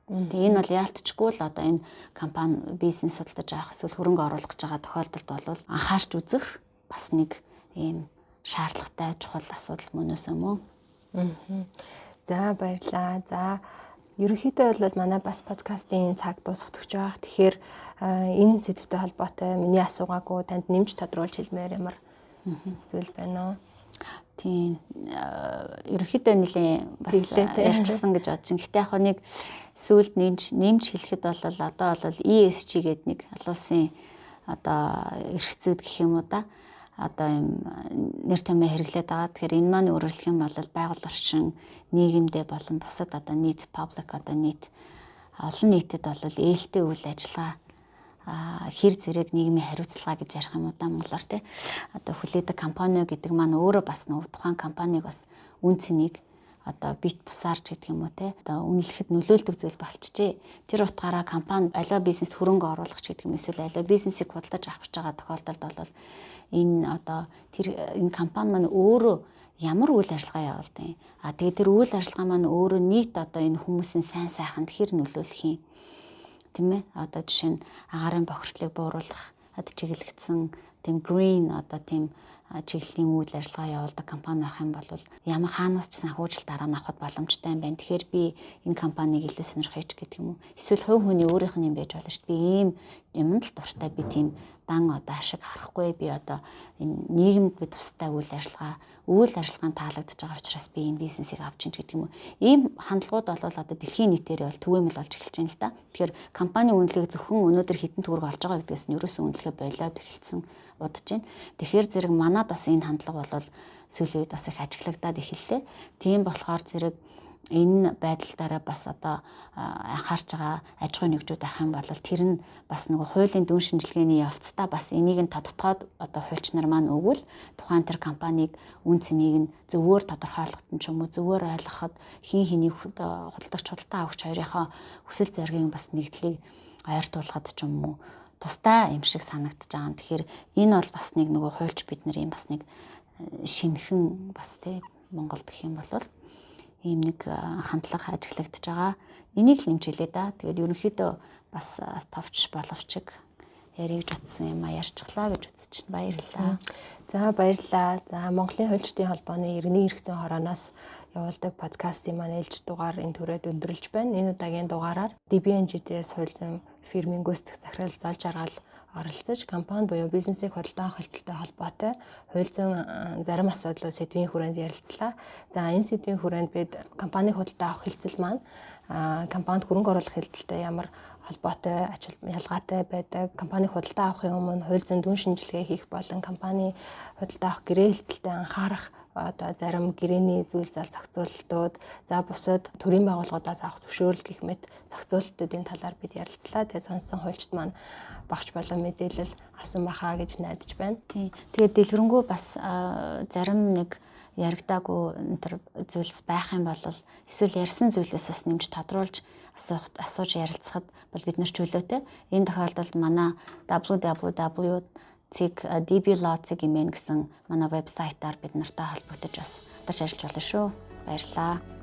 Тэгээ энэ бол яалтчгүй л одоо энэ компани бизнес судалдаж авах эсвэл хөрөнгө оруулах гэж байгаа тохиолдолд бол анхаарч үзэх бас нэг ийм шаардлагатай чухал асуудал мөнөөс юм уу? За, баярлалаа. За, ерөнхийдөө бол манай бас подкастын цаг дуусах гэж байгаа. Тэгэхээр энэ сэдвтэй холбоотой миний асуугаагүй танд нэмж тодруулж хэлмээр ямар зүйл байна уу? Тийм, ерөнхийдөө нэлээ бас ярьчихсан гэж бодож байна. Гэхдээ яг нэг сүүлд нэмж хэлэхэд бол одоо бол ESG гэдэг нэг олон улсын одоо эрх зүйд гэх юм уу да, одоо юм нэр томьёо хэрэглээд байгаа. Тэгэхээр энэ маань өөрөөр хэлэх юм бол байгаль орчин, нийгэмдээ болон бусад одоо нийт public, одоо нийт олон нийтэд бол ээлтэй үйл ажиллагаа, хэр зэрэг нийгмийн хариуцлага гэж ярих юм уу да монголоор, тий. Одоо хүлээдэг компани гэдэг маань өөрөө бас нөгөө тухайн компаниг бас үнэ цэнийг одоо бит бусаарч гэдэг юм уу, те, одоо үнэлэхэд нөлөөлдөг зүйл болчихжээ. Тэр утгаараа компани аливаа бизнест хөрөнгө оруулах ч гэдэг юм, эсвэл аливаа бизнесийг худалдаж авах гэж байгаа тохиолдолд бол энэ одоо тэр энэ компани маань өөрөө ямар үйл ажиллагаа явуулдаг юм. А тэгээд тэр үйл ажиллагаа маань өөрөө нийт одоо энэ хүмүүсийн сайн сайханд хэр нөлөөлөх юм. Тийм ээ? Одоо жишээ нь агаарын бохирдлыг бууруулах чиглэгдсэн тийм green одоо тийм чиглэлийн үйл ажиллагаа явуулдаг компани байх юм бол ямар хаанаас ч санхүүжилт дараа нь авахд боломжтой юм байна. Тэгэхээр би энэ компанийг илүү сонирхъя ч гэдэг юм уу. Эсвэл хувь хүний өөрийнх нь юм байж болно шүү дээ. Би ийм юмд л дуртай, би тийм дан одоо ашиг харахгүй, би одоо энэ нийгэмд би тустай үйл ажиллагаанд таалагдж байгаа учраас би энэ бизнесийг авч ин ч гэдэг юм уу. Ийм хандлагууд бол одоо дэлхийн нийтээр бол түгээмэл болж эхэлж байна л да. Тэгэхээр компани үнэлгээг зөвхөн өнөөдөр хэдэн төгрөг олж байгаа гэдгээс нь ерөөсөн үнэлгээ болиод эхэлсэн удаж байна. Тэгэхээр зэрэг манад бас энэ хандлага бол сүүлийн үед бас их ажиглагдаад эхэллээ. Тийм болохоор зэрэг энэ байдал дээр бас одоо анхаарч байгаа аж ахуйн нэгжүүд авах юм бол тэр нь бас нөгөө хуулийн дүн шинжилгээний явцдаа бас энийг нь тодтогоод одоо хуульч нар маань өгвөл тухайн тэр компанийг үнэ цэнийг нь зөвөр тодорхойлоход нь ч юм уу, зөвөр ойлгоход хэн хэнийг худалдагч, худалдан авагч хоёрынхоо хүсэл зоригийн бас нэгдлийг ойртуулахад ч юм уу тустай юм шиг санагдаж байгаа. Тэгэхээр энэ бол бас нэг нөгөө хуульч бид нар юм бас нэг шинэхэн бас, тий, Монголд гэх юм бол ийм нэг хандлага ажиглагдаж байгаа. Энийг л нэмж хэлээ да. Тэгээд ерөнхийдөө бас товч боловч ярих гэж утсан юм а ярьчихлаа гэж үзэж байна. Баярлалаа. За, баярлалаа. За, Монголын хуульчдын холбооны иргэний эрх зүйн хорооноос явуулдаг подкастын маань ээлж дугаар энэ түрээд өндөрлж байна. Энэ удаагийн дугаараар DBNGTS хууль зүйн фирмийн гүйцэтгэх захирал Зол Жаргал оролцож, компани буюу бизнесийг худалдан авах хэлцэлтэй холбоотой хууль зүйн зарим асуудлууд сэдвийн хүрээнд ярилцлаа. За, энэ сэдвийн хүрээнд бид компани худалдан авах хэлцэл маань компанид хөрөнгө оруулах хэлцэлтэй ямар холбоотой, ач ялгаатай байдаг, компани худалдан авахын өмнө хууль зүйн дүн шинжилгээ хийх болон компани худалдан авах гэрээ хэлцэлтэй анхаарах одоо зарим гэрээний зүйл зал зохицуултууд, за бусад төрийн байгууллагуудаас авах зөвшөөрөл гэх мэт зохицуултуудын талаар бид ярилцлаа. Тэгээ сонссон хуульчид маань багч болон мэдээлэл авсан байхаа гэж найдаж байна. Тий. Тэгээд дэлгэрэнгүй бас зарим нэг яригдаагүй энэ төр зүйлс байх юм бол эсвэл ярьсан зүйлээс бас нэмж тодруулж асууж ярилцахад бол бид нар чөлөөтэй. Энэ тохиолдолд манай www.dblaw.mn гэсэн манай вебсайтаар бид нартай холбогдож бас ажиллаж болно шүү. Баярлалаа.